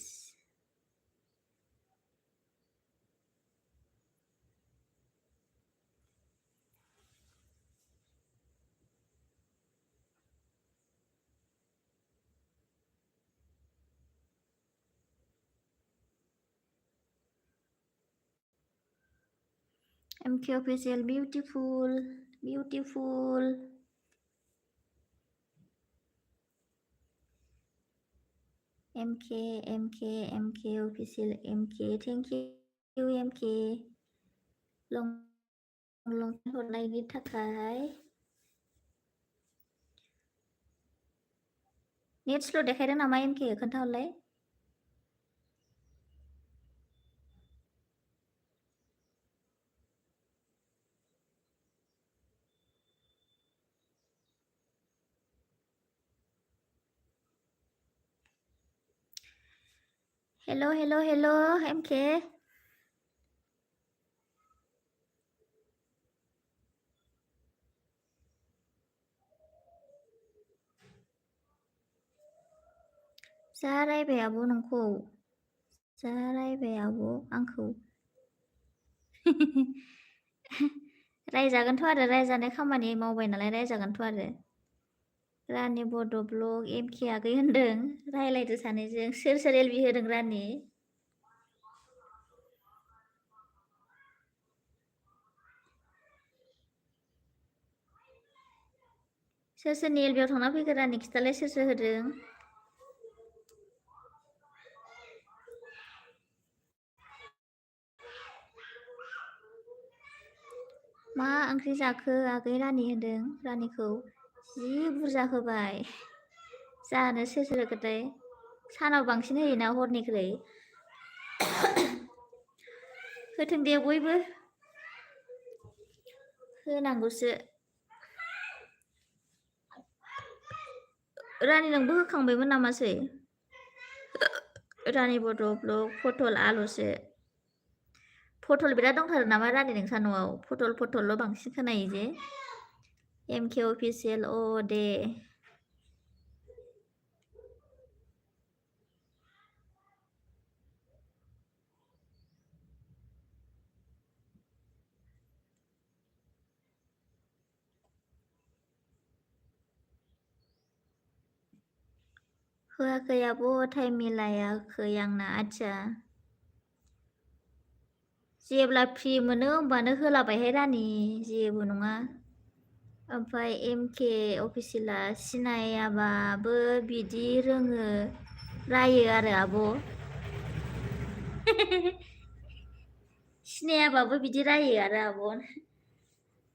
MK official beautiful MK official MK thank you MK लंथाइ हरनायनि थाखाय नेट स्ल' देखायदों नामा MK खोन्थाहरलाय। हेलो MK जा रायबाय आब' नोंखौ जा रायबाय आब' आंखौ रायजागोनथ' आरो रायजानाय खामानि मावबाय नालाय रायजागोनथ' आरो। रानि बड' ब्लग एमके आगै होनदों रायलायदो सानैजों सोर एलबि होदों रानि? सोरनि एलबियाव थांना फैखो रानि खिथालाय सोर होदों? मा ओंख्रि जाखो आगै रानि होदों रानिखौ जि बुरजा होबाय। जानो सोर होखोथाय? सानाव बांसिन होयोना हरनिख्रुइ। होथों दे बयबो होनांगौसो। रानि नोंबो होखांबायमोन नामासै? रानि बड' ब्लग पटल आलुसो। पटल बिराद दंथारो नामा रानि नोंसा न'आव? पटलल' बांसिन खोनायो जे। एमके अफिसियेल अ दे। होआखै आब' टाइम मिलायाखै आंना आदसा। जेब्ला फ्रि मोनो होमबानो होलाबायहाय रानि जेबो नङा। ओमफ्राय एमके अफिसियेला सिनायाबाबो बिदि रोङो रायो आरो आब'। सिनायाबाबो बिदि रायो आरो आब'।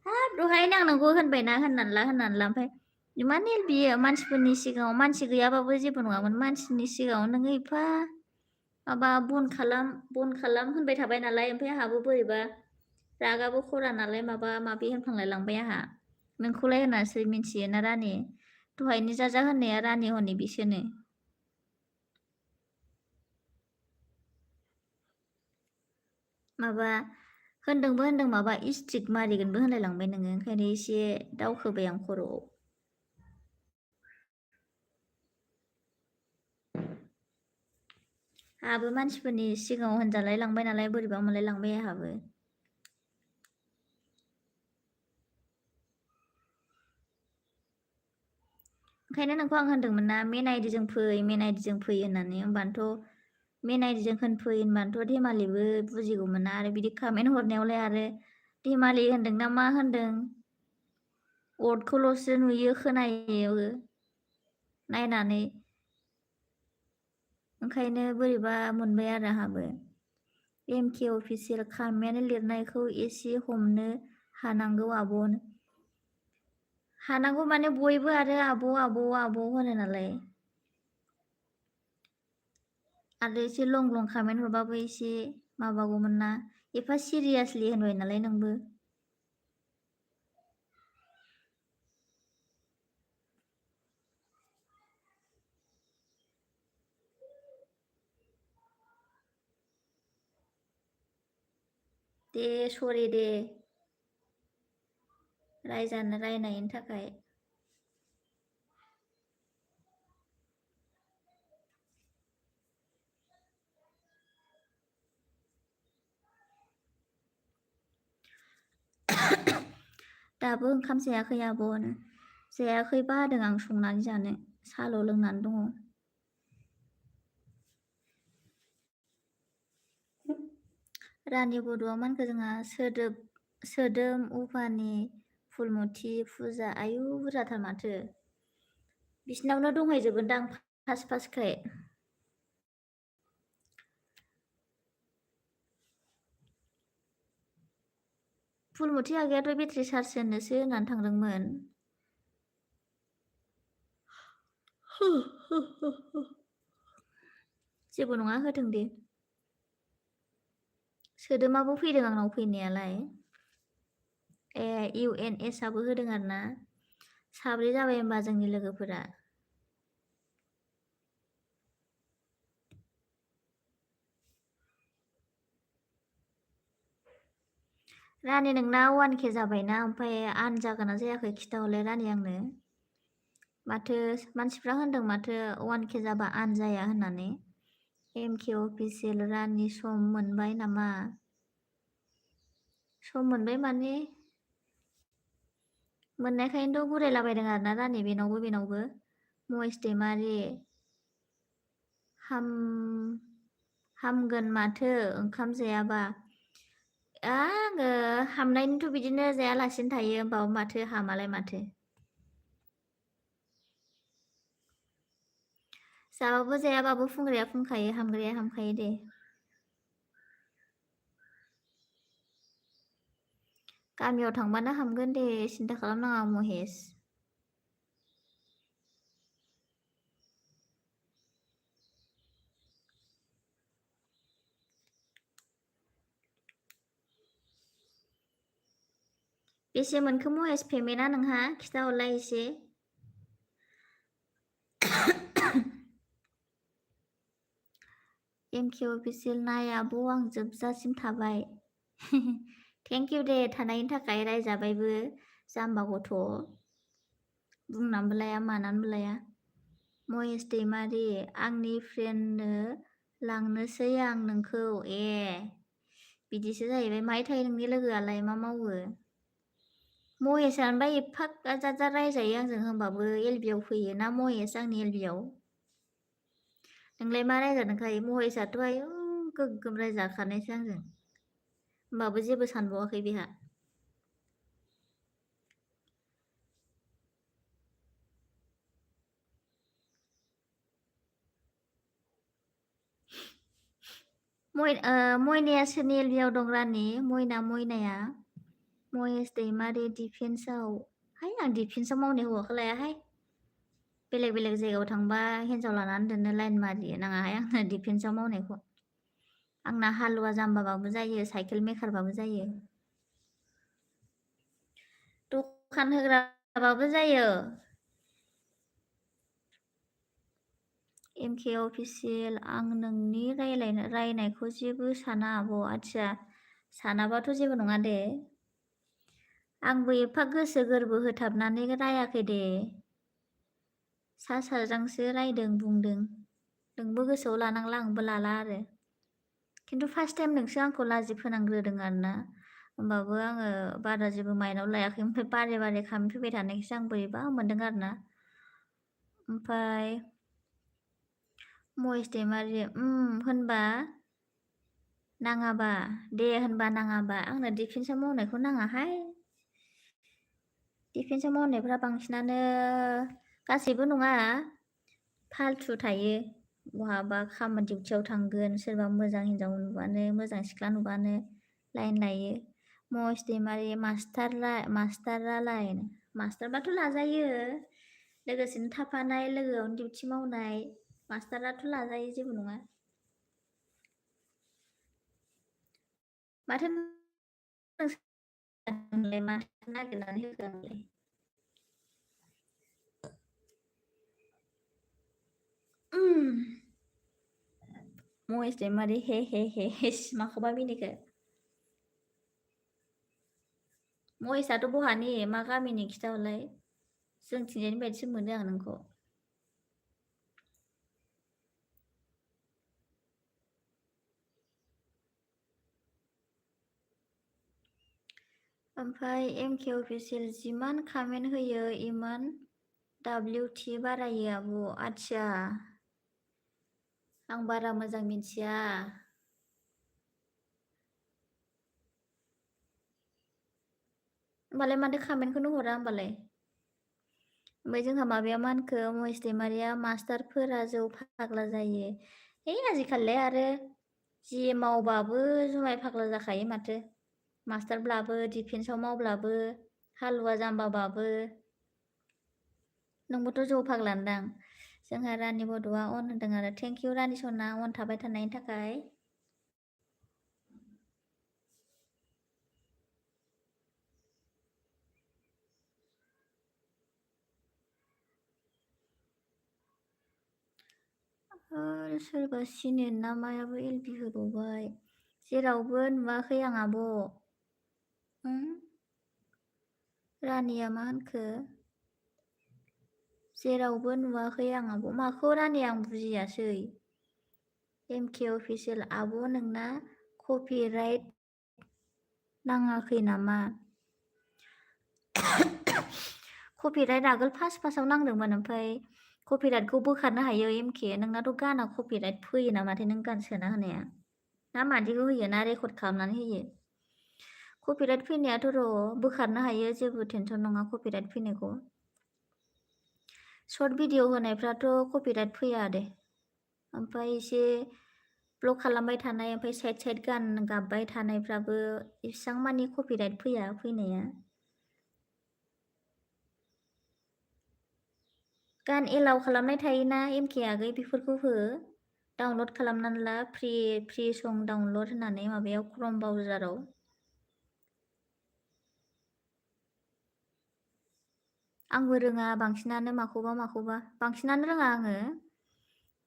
हाब दहायनो आं नोंखौ होनबायना होननानै ला ओमफ्राय इमान एलबियो मानसिफोरनि सिगाङाव मानसि गैयाबाबो जेबो नङामोन मानसिनि सिगाङाव नोङो एफा माबा बन खालाम होनबाय थाबाय नालाय ओमफ्राय आंहाबो बोरैबा रागाबो खरा नालाय माबा माबि होनफ्लांलाय लांबाय आंहा। नोंखौलाय होनासै मिथियोना रानि दहायनि जाजा होननाया रानि हनै बिसोरनो। माबा होनदों माबा स्ट्रिक मारिगोनबो होनलायलांबाय नोङो ओंखायनो एसे दावखोबाय आं खर'आव। आहाबो मानसिफोरनि सिगाङाव होनजालाय लांबाय नालाय बोरैबा मोनलाय लांबाय आंहाबो। ओंखायनो नोंखौ आं होनदोंमोन ना मेन आइडिजों फै होननानै होमबानोथ' मेन आइडिजों फै होनबानोथ' धेमालिबो बुजिगौमोन ना आरो बिदि कमेन्ट हरनायावलाय आरो धेमालि होनदों ना मा होनदों वर्डखौल'सो नुयो खोनायो नायनानै। ओंखायनो बोरैबा मोनबाय आरो आंहाबो। एमके अफिसियेल खामायानो लिरनायखौ एसे हमनो हानांगौ आब'। हानांगौ माने बयबो आरो आब' होनो नालाय। आरो एसे लं कमेन्ट हरबाबो एसे माबागौमोन ना एफा सिरियासलि होनबाय नालाय नोंबो। दे सरि दे रायनायनि थाखाय। दाबो ओंखाम जायाखै आब'आनो जायाखै बादों आं संनानै जानो साल' लोंनानै दङ। रानि बड'आ मानखो जोंहा सोदोम उफानि फुलमथि फुजा आयु बुरजाथार माथो बिसिनावनो दंहैजोबोदां फासखाय। फुलमथि आगैयाथ' बेटारि चार्ज होनोसो होननानै थांदोंमोन। जेबो नङा होथों दे। सोदोमाबो फैदों आंनाव फैनायालाय। UNS आबो होदों आरो ना 3 जाबाय होमबा जोंनि लोगोफोरा। रानि नोंना 1K जाबायना ओमफ्राय आन जागोन ना जायाखै खिथाहरलाय रानि आंनो। माथो मानसिफ्रा होनदों माथो 1K जाबा आन जाया होननानै। एमके अफिसियेल रानि सम मोनबाय नामा? सम मोनबाय माने मोननायखायनोथ' गुरायलाबायदों आरोना रानि बेनावबो महेश दैमारि हामगोन माथो ओंखाम जायाबा आङो हामनायनिथ' बिदिनो जायालासिनो थायो होमबाबो माथो हामालाय माथो जाबाबो जायाबाबो फुंग्राया फुंखायो हामग्राया हामखायो दे गामियाव थांबानो हामगोन दे सिन्था खालामनाङा महेश बेसे मोनखो महेश पेमेन्टआ नोंहा खिथाहरलाय एसे एमके अफिसियेल नाय आब' आं जोबजासिम थाबाय थेंक इउ दे थानायनि थाखाय रायजाबायबो जाम्बा गथ' बुंनानैबो लाया मानानैबो लाया महेश दैमारि आंनि फ्रेन्डनो लांनोसै आं नोंखौ ए बिदिसो जाहैबाय माहाय थायो नोंनि लोगोआलाय मा मावो महेशआनोबा एफा गाजाजा रायजायो आंजों होनबाबो एलबियाव फैयो ना महेश आंनि एलबियाव नोंलाय मा रायजादोंखाय महेशआथ' आयु गोग्गोम रायजाखानायसो आंजों होमबाबो जेबो सानबावाखै बेहा मयनाया सोरनि एलबियाव दं रानि मयनाया महेश दैमारि डिफेन्सआव हाय आं डिफेन्सआव मावनाय हौवाखौ लायाहाय बेलेग बेलेग जायगायाव थांबा हिन्जाव लानानै दोननो लाइन मारियो नाङाहाय आंनो डिफेन्सआव मावनायखौ आंना हालुवा जाम्बाबाबो जायो साइकेल मेकारबाबो जायो दखान होग्राबाबो जायो एमके अफिसियेल आं नोंनि रायनायखौ जेबो साना आब' आथिया सानाबाथ' जेबो नङा दे आंबो एफा गोसो गोरबो होथाबनानै रायाखै दे सा साज्रांसो रायदों बुंदों नोंबो गोसोआव लानांला आंबो लाला आरो खिन्थु फार्स्ट टाइम नोंसो आंखौ लाजि फोनांग्रोदों आरोना होमबाबो आङो बारा जेबो माइनाव लायाखै ओमफ्राय बारे बारे खालामफैबाय थानायखौसो आं बोरैबा मोनदों आरोना ओमफ्राय महेश दैमारि होनबा नाङाबा दे होनबा नाङाबा आंनो डिफेन्सआव मावनायखौ नाङाहाय डिफेन्सआव मावनायफ्रा बांसिनानो गासैबो नङा फाल्थु थायो बहाबा खामानि डिउटियाव थांगोन सोरबा मोजां हिनजाव नुबानो मोजां सिख्ला नुबानो लाइन लायो महेश दैमारि मास्टारालाय मास्टारबाथ' लाजायो लोगोसेनो थाफानाय लोगोआवनो डिउटि मावनाय मास्टाराथ' लाजायो जेबो नङा माथो नोंलाय माथो नागिरनानै होखो आंलाय महेश दैमारि हे हे हे हे माखौबा मिनिखो महेशआथ' बहानि मा गामिनि खिथाहरलाय जोंथिंजायनि बायदिसो मोनो आं नोंखौ ओमफ्राय एमके अफिसियेल जिमान कमेन्ट होयो इमान WT बारायो आब' आथिया आं बारा मोजां मिथिया होमबालाय माथो कमेन्टखौनो हरा होमबालाय ओमफ्राय जोंहा माबाया मा होनखो महेश दैमारिया मास्टारफोरा जौ फाग्ला जायो आजिखालिलाय आरो जि मावबाबो जुमाय फाग्ला जाखायो माथो मास्टारब्लाबो डिफेन्सआव मावब्लाबो हालुवा जाम्बाबाबो नोंबोथ' जौ फाग्लानो दां जोंहा रानि बड'आ अन होनदों आरो थेंक इउ रानि सना अन थाबाय थानायनि थाखाय सोरबा सिनियर ना मायाबो एलबि होबावबाय जेरावबो नुवाखै आं आब' रानिया मा होनखो जेरावबो नुवाखै आं आब' माखौ रानि आं बुजियासै एमके अफिसियेल आब' नोंना कपिराइट नाङाखै नामा? कपिराइट आगोल फार्स्टआव नांदोंमोन ओमफ्राय कपिराइटखौ बोखारनो हायो एमके नोंनाथ' गाना कपिराइट फैयो नामाथाय नों गान सोना होनाया ना मादिखौ होयो ना रेकर्ड खालामनानै होयो कपिराइट फैनायाथ' र' बोखारनो हायो जेबो टेनसन नङा कपिराइट फैनायखौ सर्ट भिडिअ होनायफ्राथ' कपिराइट फैया दे ओमफ्राय एसे ब्लग खालामबाय थानाय ओमफ्राय साइड गान गाबबाय थानायफ्राबो एसेबां मानि कपिराइट फैया फैनाया गान एलाउ खालामनाय थायोना एमके आगै बेफोरखौ हो डाउनलड खालामनानै ला फ्रि सं डाउनलड होनानै माबायाव क्रोम ब्राउजाराव आंबो रोङा बांसिनानो माखौबा बांसिनानो रोङा आङो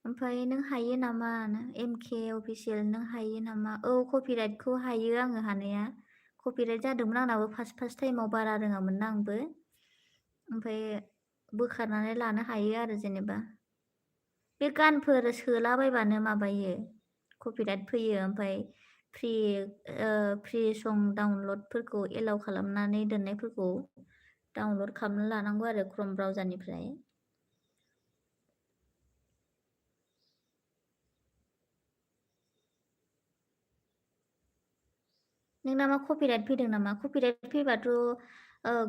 ओमफ्राय नों हायो नामा एमके अफिसियेल नों हायो नामा औ कपिराइटखौ हायो आङो हानाया कपिराइट जादोंमोन आंनाबो फार्स्ट टाइमाव बारा रोङामोन ना आंबो ओमफ्राय बोखारनानै लानो हायो आरो जेनेबा बे गानफोर सोलाबायबानो माबायो कपिराइट फैयो ओमफ्राय फ्रि सं डाउनलडफोरखौ एलाउ खालामनानै दोननायफोरखौ डाउनलड खालामना लानांगौ आरो क्रोम ब्राउजारनिफ्राय नोंना मा कपिराइट फैदों नामा कपिराइट फैबाथ'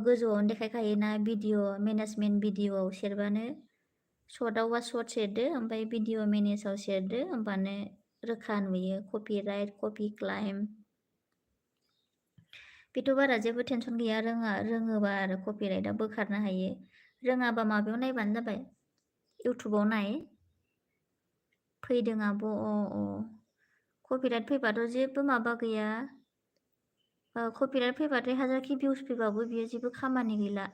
गोजौआवनो देखायखायोना भिडिअ मेनेजमेन्ट भिडिअआव सेरबानो सर्टआवबा सर्ट सेरदो ओमफ्राय भिडिअ मेनेजाव सेरदो होमबानो रोखा नुयो कपिराइट कपि क्लाइम बेथ' बारा जेबो टेनसन गैया रोङोबा आरो कपिराइटआ बोखारनो हायो रोङाबा माबायाव नायबानो जाबाय इउटुबाव नाय फैदों आब' कपिराइट फैबाथ' जेबो माबा गैया कपिराइट फैबाथाय हाजारखि भिउस फैबाबो बियो जेबो खामानि गैला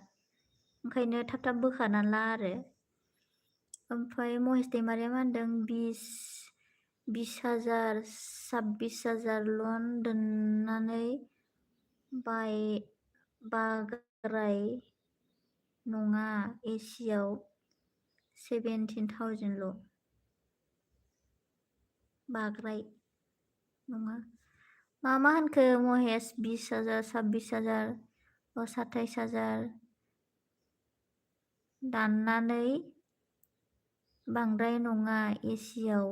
ओंखायनो थाब बोखारनानै ला आरो ओमफ्राय महेश दैमारिया मा होनदों 20,000 26,000 लन दोननानै बाग्राय नङा एसियाव 17,000ल' बाग्राय नङा मा होनखो महेश 20,000 26,000 27,000 दाननानै बांद्राय नङा एसियाव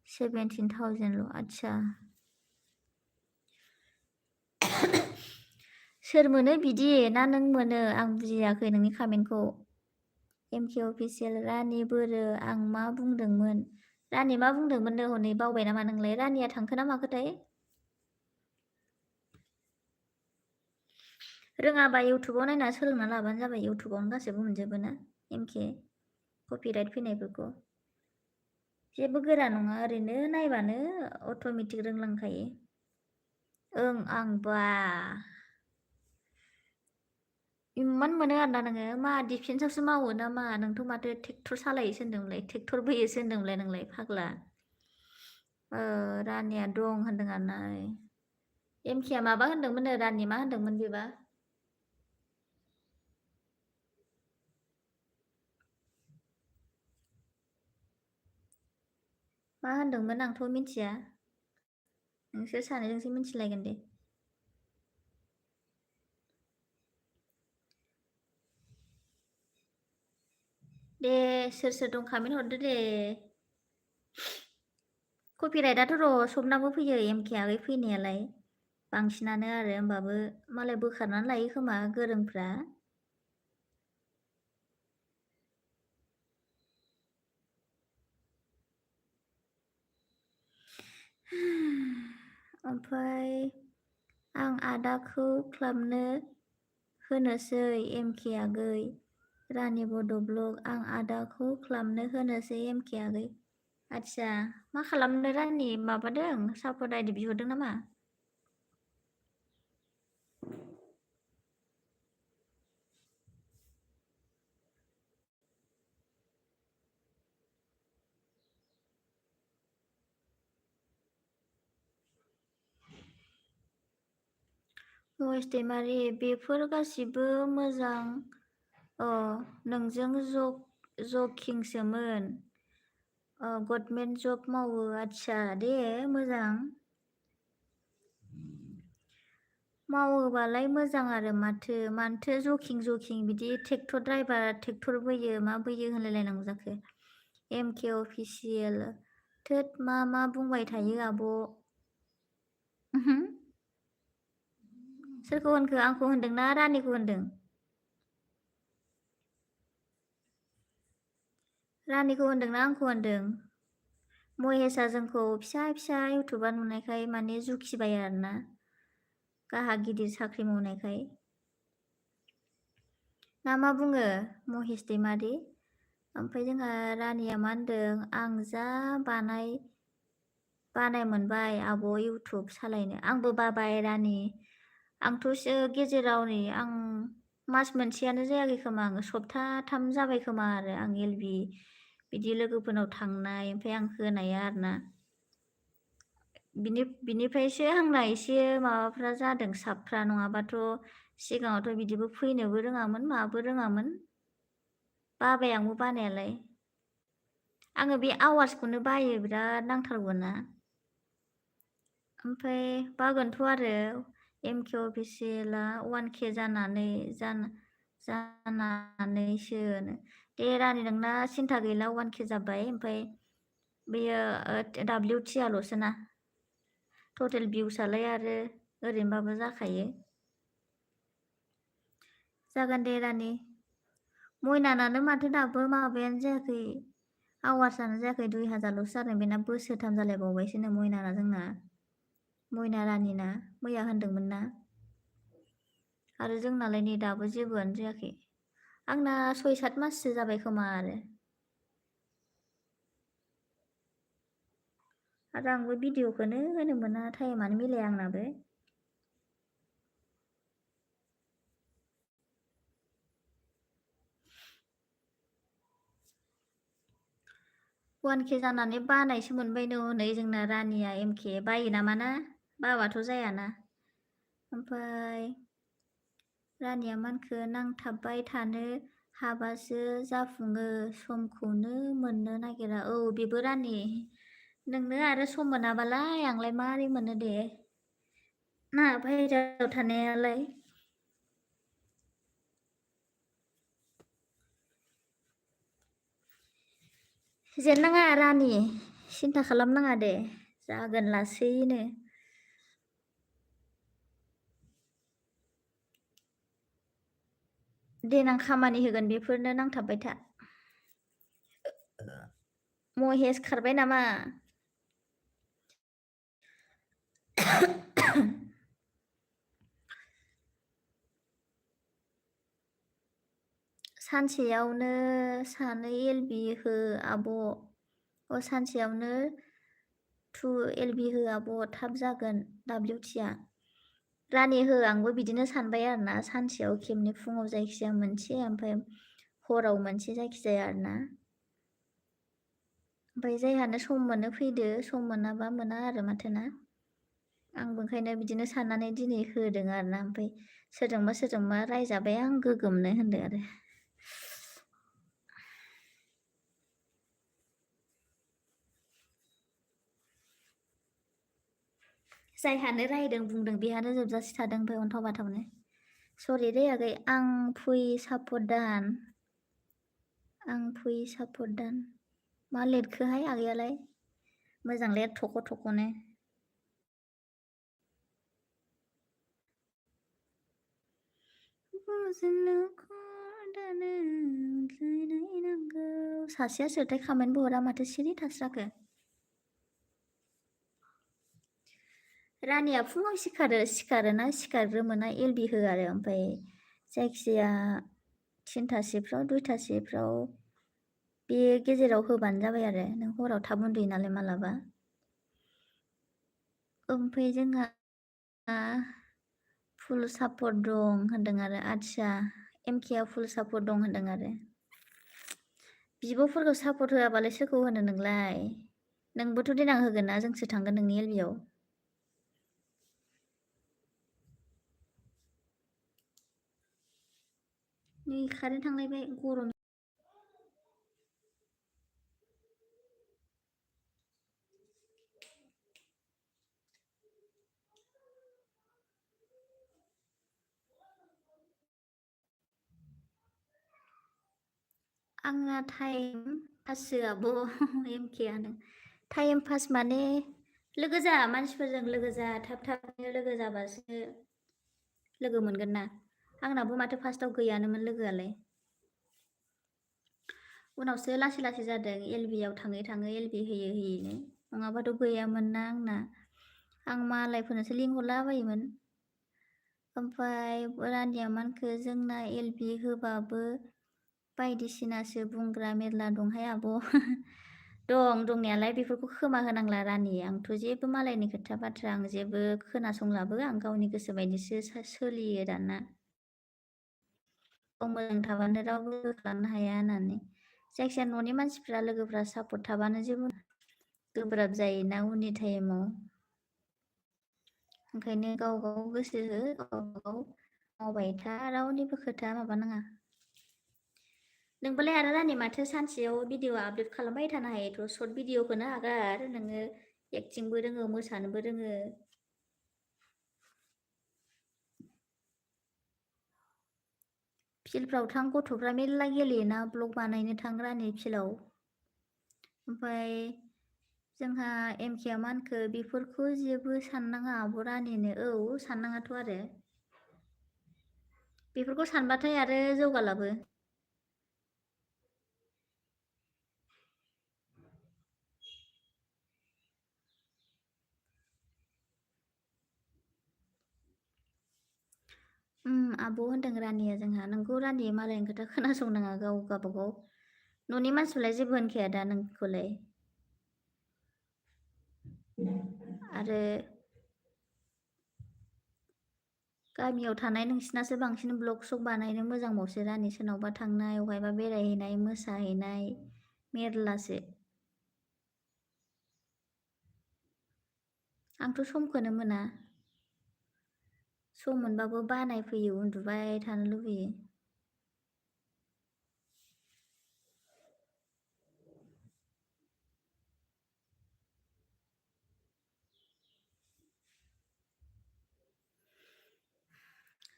17,000ल' आदसा सोर मोनो बिदि ना नों मोनो आं बुजियाखै नोंनि कमेन्टखौ एमके अफिसियेल रानि बोरो आं मा बुंदोंमोन रानि मा बुंदोंमोन हनै बावबाय नामा नोंलाय रानिया थांखो ना माखोथाय रोङाबा इउटुबाव नायना सोलोंना लाबानो जाबाय इउटुबावनो गासैबो मोनजोबो ना एमके कपिराइट फैनायफोरखौ जेबो गोरा नङा ओरैनो नायबानो अट'मेटिक रोंलांखायो ओं आंबा इमान मोनो आरोना नोङो मा डिफेन्सआवसो मावो ना मा नोंथ' माथो ट्रेक्टर सालायोसो होनदोंमोनलाय ट्रेक्टर बोयोसो होनदोंमोनलाय नोंलाय फाग्ला रानिया दं होनदों आरोना एमकेआ माबा होनदोंमोन रानि मा होनदोंमोन बेबा मा होनदोंमोन आंथ' मिथिया नोंसोर सानैजोंसो मिथिलायगोन दे सोर दं कमेन्ट हरदो दे कपिराइटआथ' र' सबनाबो फैयो एमके आगै फैनायालाय बांसिनानो आरो होमबाबो मालाय बोखारनानै लायो खोमा गोरोंफ्रा ओमफ्राय आं आदाखौ खालामनो होनोसै एमके आगै रानि बड' ब्लग आं आदाखौ खालामनो होनोसै एमके आगै आदसा मा खालामनो रानि माबादों सापर्ट आइडि बिहरदों नामा महेश दैमारि बेफोर गासिबो मोजां नोंजों जकिंसोमोन गभर्नमेन्ट जब मावो आदसा दे मोजां मावोबालाय मोजां आरो माथो जकिं बिदि ट्रेक्टर ड्राइभार ट्रेक्टर बोयो मा बोयो होनलायलायनांगौ जाखो MK अफिसियेल थोद मा बुंबाय थायो आब' सोरखौ होनखो आंखौ होनदोंना रानिखौ होनदों रानिखौ होनदोंना आंखौ होनदों महेशआ जोंखौ फिसा इउटुबार नुनायखाय माने जुखिबाय आरोना गाहा गिदिर साख्रि मावनायखाय ना मा बुङो महेश दैमारि ओमफ्राय जोंहा रानिया मा होनदों आं जा बानाय मोनबाय आब' इउटुब सालायनो आंबो बाबाय रानि आंथ' गेजेराव नै आं मास मोनसेयानो जायाखै खोमा आङो सप्ताथाम जाबाय खोमा आरो आं एलबि बिदि लोगोफोरनाव थांनाय ओमफ्राय आं होनाया आरोना बिनिफ्रायसो आंना एसे माबाफ्रा जादों साबफ्रा नङाबाथ' सिगाङावथ' बिदिबो फैनोबो रोङामोन माबो रोङामोन बाबाय आंबो बानायालाय आङो बे आवाजखौनो बायो बिराद नांथारगौ ना ओमफ्राय बागोनथ' आरो MK अफिसियेला 1K जानानैसो दे रानि नोंना सिन्था गैला 1K जाबाय ओमफ्राय बेयो WT ल'सो ना टटेल भिउसआलाय आरो ओरैनोबाबो जाखायो जागोन दे रानि मयनानानो माथो दाबो माबायानो जायाखै आवार्सआनो जायाखै 2000ल'सो जादों बेना बोसोरथाम जालायबावबायसोनो मयनाना जोंना मयना रानिना मैया होनदोंमोन ना आरो जोंनालाय नै दाबो जेबोआनो जायाखै आंना 6-7 माससो जाबाय खोमा आरो आंबो भिडिअखौनो होनो मोना टाइमानो मिलाया आंनाबो 1K जानानै बानायसो मोनबायनो हनै जोंना रानिया MK बायो नामा ना बाबाथ' जायाना ओमफ्राय रानिया मानखो नांथाबबाय थानो हाबासो जाफुङो समखौनो मोननो नागिरा औ बेबो रानि नोंनो आरो सम मोनाबालाय आंलाय मारै मोनो दे ना बाहेरायाव थानायालाय जेननाङा रानि सिन्था खालामनाङा दे जागोन लासैनो देनां खामानि होगोन बेफोरनो नांथाबबाय था महेश खारबाय नामा सानसेयावनो सानै एलबि हो आब' सानसेयावनो 2 एलबि हो आब' थाब जागोन WTआ रानि हो आंबो बिदिनो सानबाय आरोना सानसेयाव खेबनै फुङाव जायखिजाया मोनसे ओमफ्राय हराव मोनसे जायखिजाया आरोना ओमफ्राय जायहानो सम मोनो फैदो सम मोनाबा मोना आरो माथो ना आंबो ओंखायनो बिदिनो साननानै दिनै होदों आरोना ओमफ्राय सोरजोंबा रायजाबाय आं गोगोमनो होनदों आरो जायहानो रायदों बुंदों बेहानो जोबजासे थादों ओमफ्राय अन्थाव बाथावनो सरि दै आगै आं फुइ सापर्ट दान मा लिरखोहाय आगैयालाय मोजां लिर थख' थख'नो सासेया सोरथाय खामानिबो हरा माथो सिरि थास्राखो रानिया फुङाव सिखारोना एलबि हो आरो ओमफ्राय जायखिजाया 3थासोफ्राव 2थासोफ्राव बे गेजेराव होबानो जाबाय आरो नों हराव थाब उन्दुयो नालाय मालाबा ओमफ्राय जोंहा फुल सापर्ट दं होनदों आरो आदसा MKआ फुल सापर्ट दं होनदों आरो बिब'फोरखौ सापर्ट होआबालाय सोरखौ होनो नोंलाय नोंबोथ' देनां होगोन ना जोंसो थांगोन नोंनि एलबियाव नै कारेन्ट थांलायबाय गरम आंना टाइम पाससो आब' MK आनो टाइम पास माने लोगो जा मानसिफोरजों लोगो जा थाब लोगो जाबासो लोगो मोनगोन ना आंनाबो माथो फार्स्टआव गैयानोमोन लोगोआलाय उनावसो लासै जादों LB आव थाङै LB होयैनो नङाबाथ' गैयामोन ना आंना आं मालायफोरनोसो लिंहरलाबायोमोन ओमफ्राय रानिया मानखो जोंना LB होबाबो बायदिसिनासो बुंग्रा मेरला दंहाय आब' दं दंनायालाय बेफोरखौ खोमा होनांला रानि आंथ' जेबो मालायनि खोथा बाथ्रा आं जेबो खोनासंलाबो आं गावनि गोसो बायदिसो सोलियो दाना गाव मोजां थाबानो रावबो खालामनो हाया होननानै जायखिजाया न'नि मानसिफ्रा लोगोफ्रा सापर्ट थाबानो जेबो गोब्राब जायोना उननि टाइमाव ओंखायनो गाव गोसो हो गाव मावबाय था रावनिबो खोथा माबानाङा नोंबालाय आरो रानि माथो सानसेयाव भिडिअ आपल'ड खालामबाय थानो हायोथ' सर्ट भिडिअखौनो आगार नोङो एक्टिंबो रोङो मोसानोबो रोङो फिल्डफ्राव थां गथ'फ्रा मेरला गेलेयोना ब्लग बानायनो थां रानि फिल्डआव ओमफ्राय जोंहा MKआ मानखो बेफोरखौ जेबो साननाङा आब' रानिनो औ साननाङाथ' आरो बेफोरखौ सानबाथाय आरो जौगालाबो आब' होनदों रानिया जोंहा नोंखौ रानि मालायनि खोथा खोनासंनाङा गाव गावबागाव न'नि मानसिफोरालाय जेबो होनखाया दा नोंखौलाय आरो गामियाव थानाय नोंसिनासो बांसिन ब्लग सग बानायनो मोजांबावसो रानि सोरनावबा थांनाय अबहायबा बेरायहैनाय मोसाहैनाय मेरलासो आंथ' समखौनो मोना सम मोनबाबो बानाय फैयो उन्दुबाय थानो लुबैयो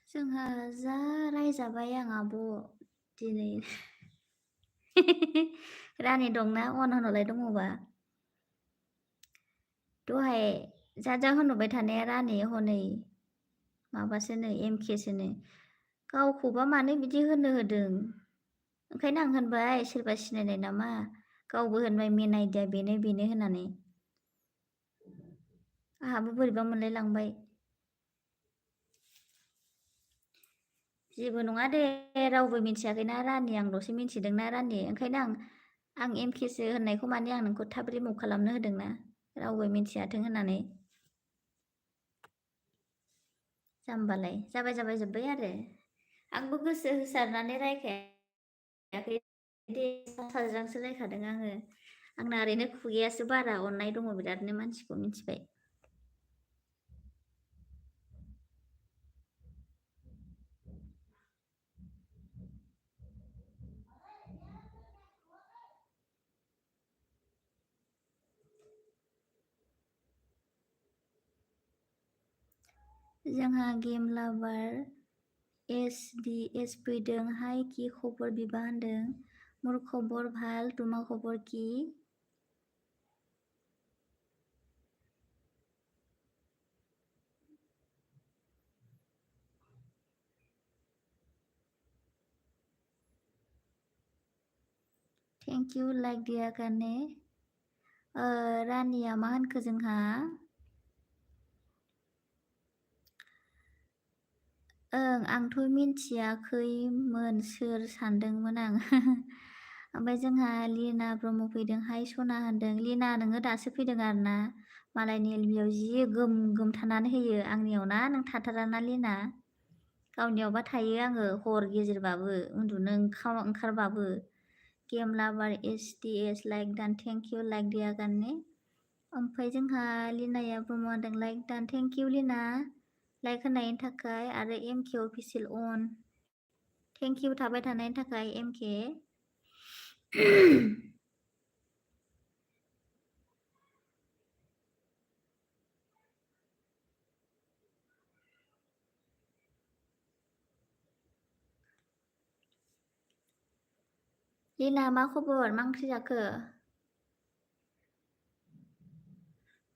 जोंहा जा रायजाबाय आं आब' दिनै रानि दंना अन होनहरलाय दङबा दहाय जा होनहरबाय थानाया रानि हनै माबासोनो MKसोनो गावखौबा मानो बिदि होनो होदों ओंखायनो आं होनबाय सोरबा सिनायनाय नामा गावबो होनबाय मेन आइदिया बेनो होननानै आंहाबो बोरैबा मोनलाय लांबाय जेबो नङा दे रावबो मिथियाखैना रानि आंल'सो मिथिदोंना रानि ओंखायनो आं MKसो होननायखौ माने आं नोंखौ थाब रिमुभ खालामनो होदोंना रावबो मिथियाथों होननानै जाम्बालाय जाबाय जोब्बाय आरो आंबो गोसो होसारनानै रायखायाखै दे साज्रांसो रायखादों आङो आंना ओरैनो खुगायासो बारा अननाय दङ बिरादनो मानसिखौ मिथिबाय जोंहा गेम लाभार SDS फैदों हाय कि खबर बिबा होनदों मोर खबर ভাল তোমার खबर কি थेंक इउ लाइक दिया কাৰণে रानिया मा होनखो जोंहा ओं आंथ' मिन्थियाखैमोन सोर सानदोंमोन आं ओमफ्राय जोंहा लिना ब्रह्म फैदों हाय सना होनदों लिना नोङो दासो फैदों आरो ना मालायनि LBआव जि गोम थानानै होयो आंनियाव ना नों थाथाराना लिना गावनियावबा थायो आङो हर गेजेरबाबो उन्दुनो ओंखारबाबो गेम लाभार SDS लाइक दान थेंक इउ लाइक दिया কাৰণে ओमफ्राय जोंहा लिनाया ब्रह्म होनदों लाइक दान थेंक इउ लिना लाइक होनायनि थाखाय आरो MK अफिसियेल अन थेंक इउ थाबाय थानायनि थाखाय MK लिना मा खबर मा ओंख्रि जाखो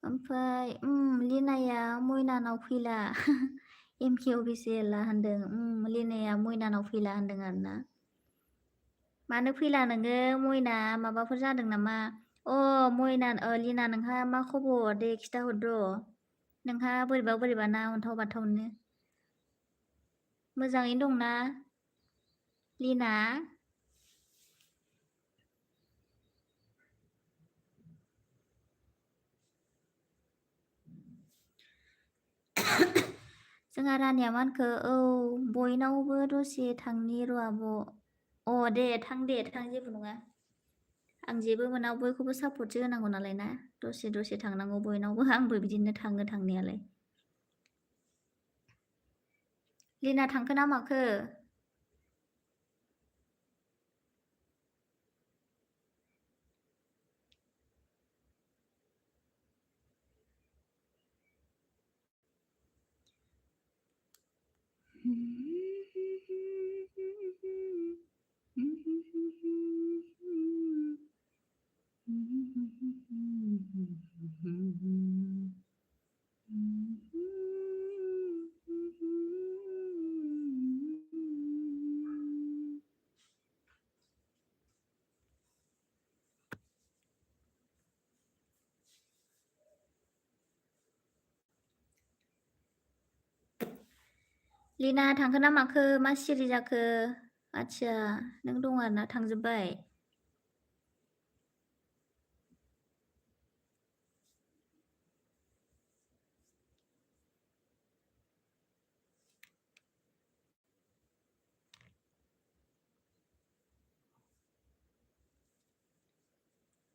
ओमफ्राय लिनाया मयनानाव फैला MK अफिसियेला होनदों लिनाया मयनानाव फैला होनदों आरोना मानो फैला नोङो मयना माबाफोर जादों नामा मयना लिना नोंहा मा खबर दे खिथाहरद' नोंहा बोरैबा ना अन्थाव बाथावनो मोजाङैनो दंना लिना जोंहा रानिया मा होनखो बयनावबो दसे थांनि र' आब' दे थां जेबो नङा आं जेबो मोना बयखौबो सापर्टसो होनांगौ नालाय ना दसे थांनांगौ बयनावबो आंबो बिदिनो थाङो थांनायालाय लिना थांखो ना माखो लिना थांखो ना माखो मा सिरि जाखो आच्छा नों दं आरोना थांजोब्बाय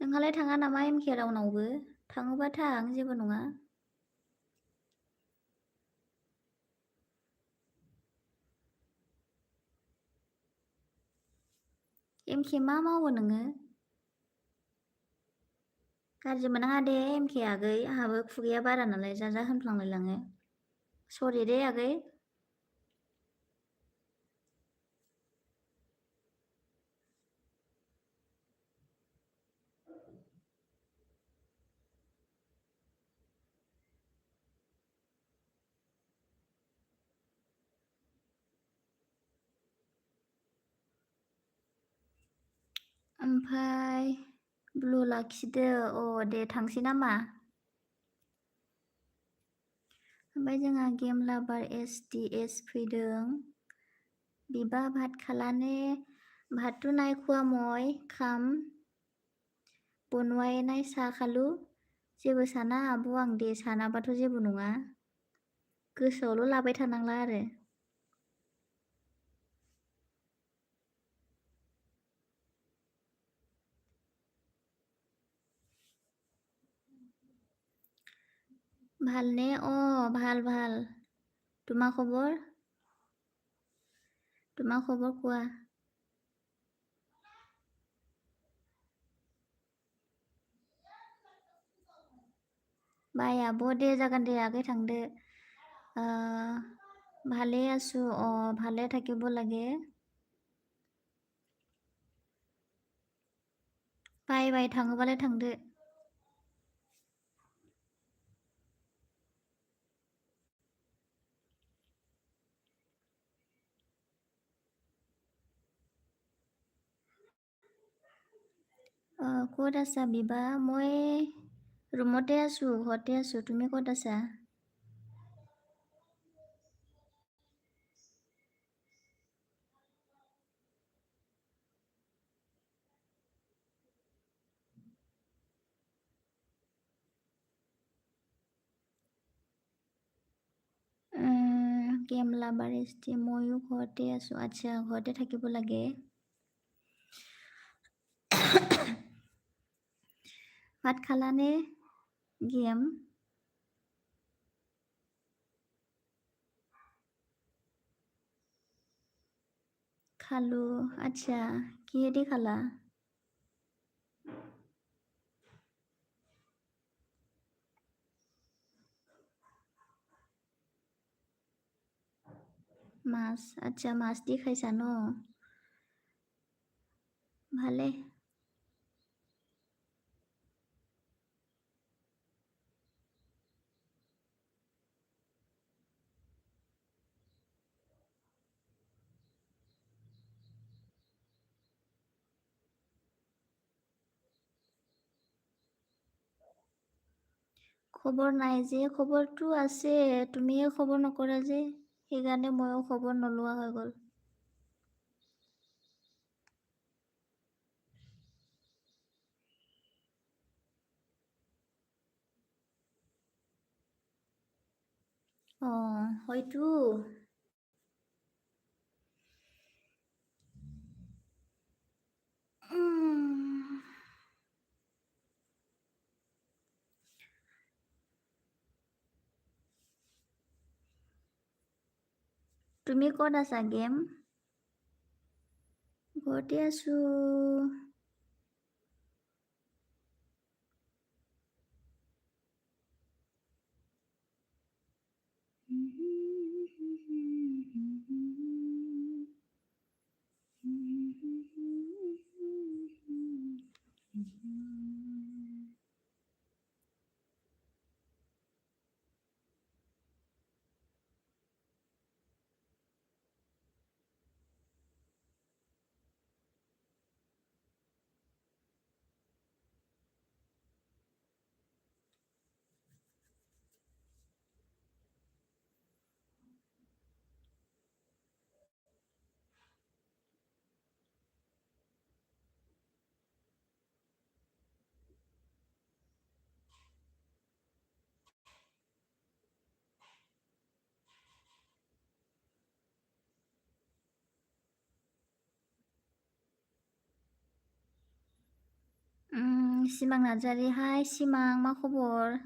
नोंहालाय थाङा नामा MK रावनावबो थाङोबा थां जेबो नङा MK मा मावो नोङो गाज्रि मोनाङा दे MK आगै आंहाबो खुगाया बारा नालाय जा होनफ्लांलायलाङो सरि दे आगै ओमफ्राय ब्लु लाखिदो दे थांसै नामा ओमफ्राय जोंहा गेम लाभार SDS फैदों बिबा भात खालाने भातु नाय खुवा मय खाम बनवाय नाय सा खालु जेबो साना आब' आं दे सानाबाथ' जेबो नङा गोसोआवल' लाबाय थानांला आरो ভালনে ভাল তোমাৰ খবৰ কোৱা बाय आब' दे जागोन दे आगै थांदो ভালে আছো ভালে থাকিব লাগে बाय थाङोबालाय थांदो ক'ত আছা বিবা মই ৰুমতে আছো ঘৰতে আছো তুমি ক'ত আছা গেম লাভাৰ SD ময়ো ঘৰতে আছো আচ্ছা ঘৰতে থাকিব লাগে ভাত খালানে গেম খালো আচ্ছা কিহেদি খালা মাছ আচ্ছা মাছ দি খাইছা ন ভালে। খবৰ নাই যে, খবৰটো আছে, তুমিয়ে খবৰ নকৰা যে, সেইকাৰণে ময়ো খবৰ নোলোৱা হৈ গ'ল। হয়তো। উম, তুমি ক'ত আছা গেম? ঘৰতে আছো। सिमां नार्जारि, हाय सिमां, मा खबर?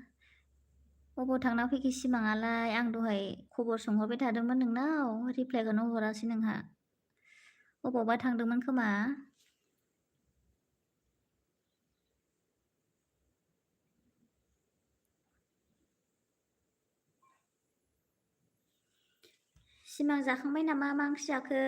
अबाव थांना फैखो सिमाङालाय? आं दहाय खबर सोंहरबाय थादोंमोन नोंनाव, रिप्लाइखौनो हरासै नोंहा। अबावबा थांदोंमोन खोमा? सिमां जाखांबाय नामा? मा ओंख्रि जाखो?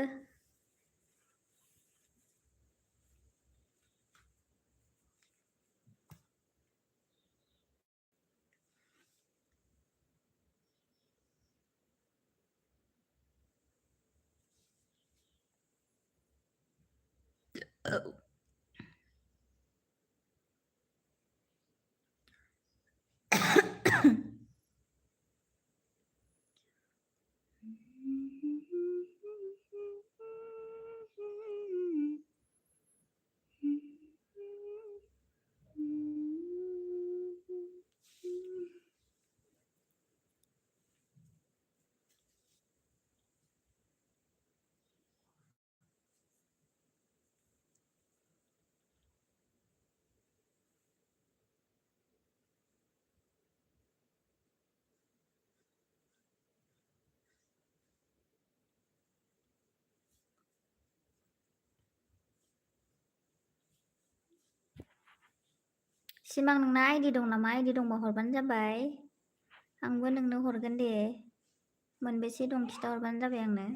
सिमां नोंना आइडि दं नामा? आइडि दंबा हरबानो जाबाय। आंबो नोंनो हरगोन दे। मोनबेसे दं खिथाहरबानो जाबाय आंनो।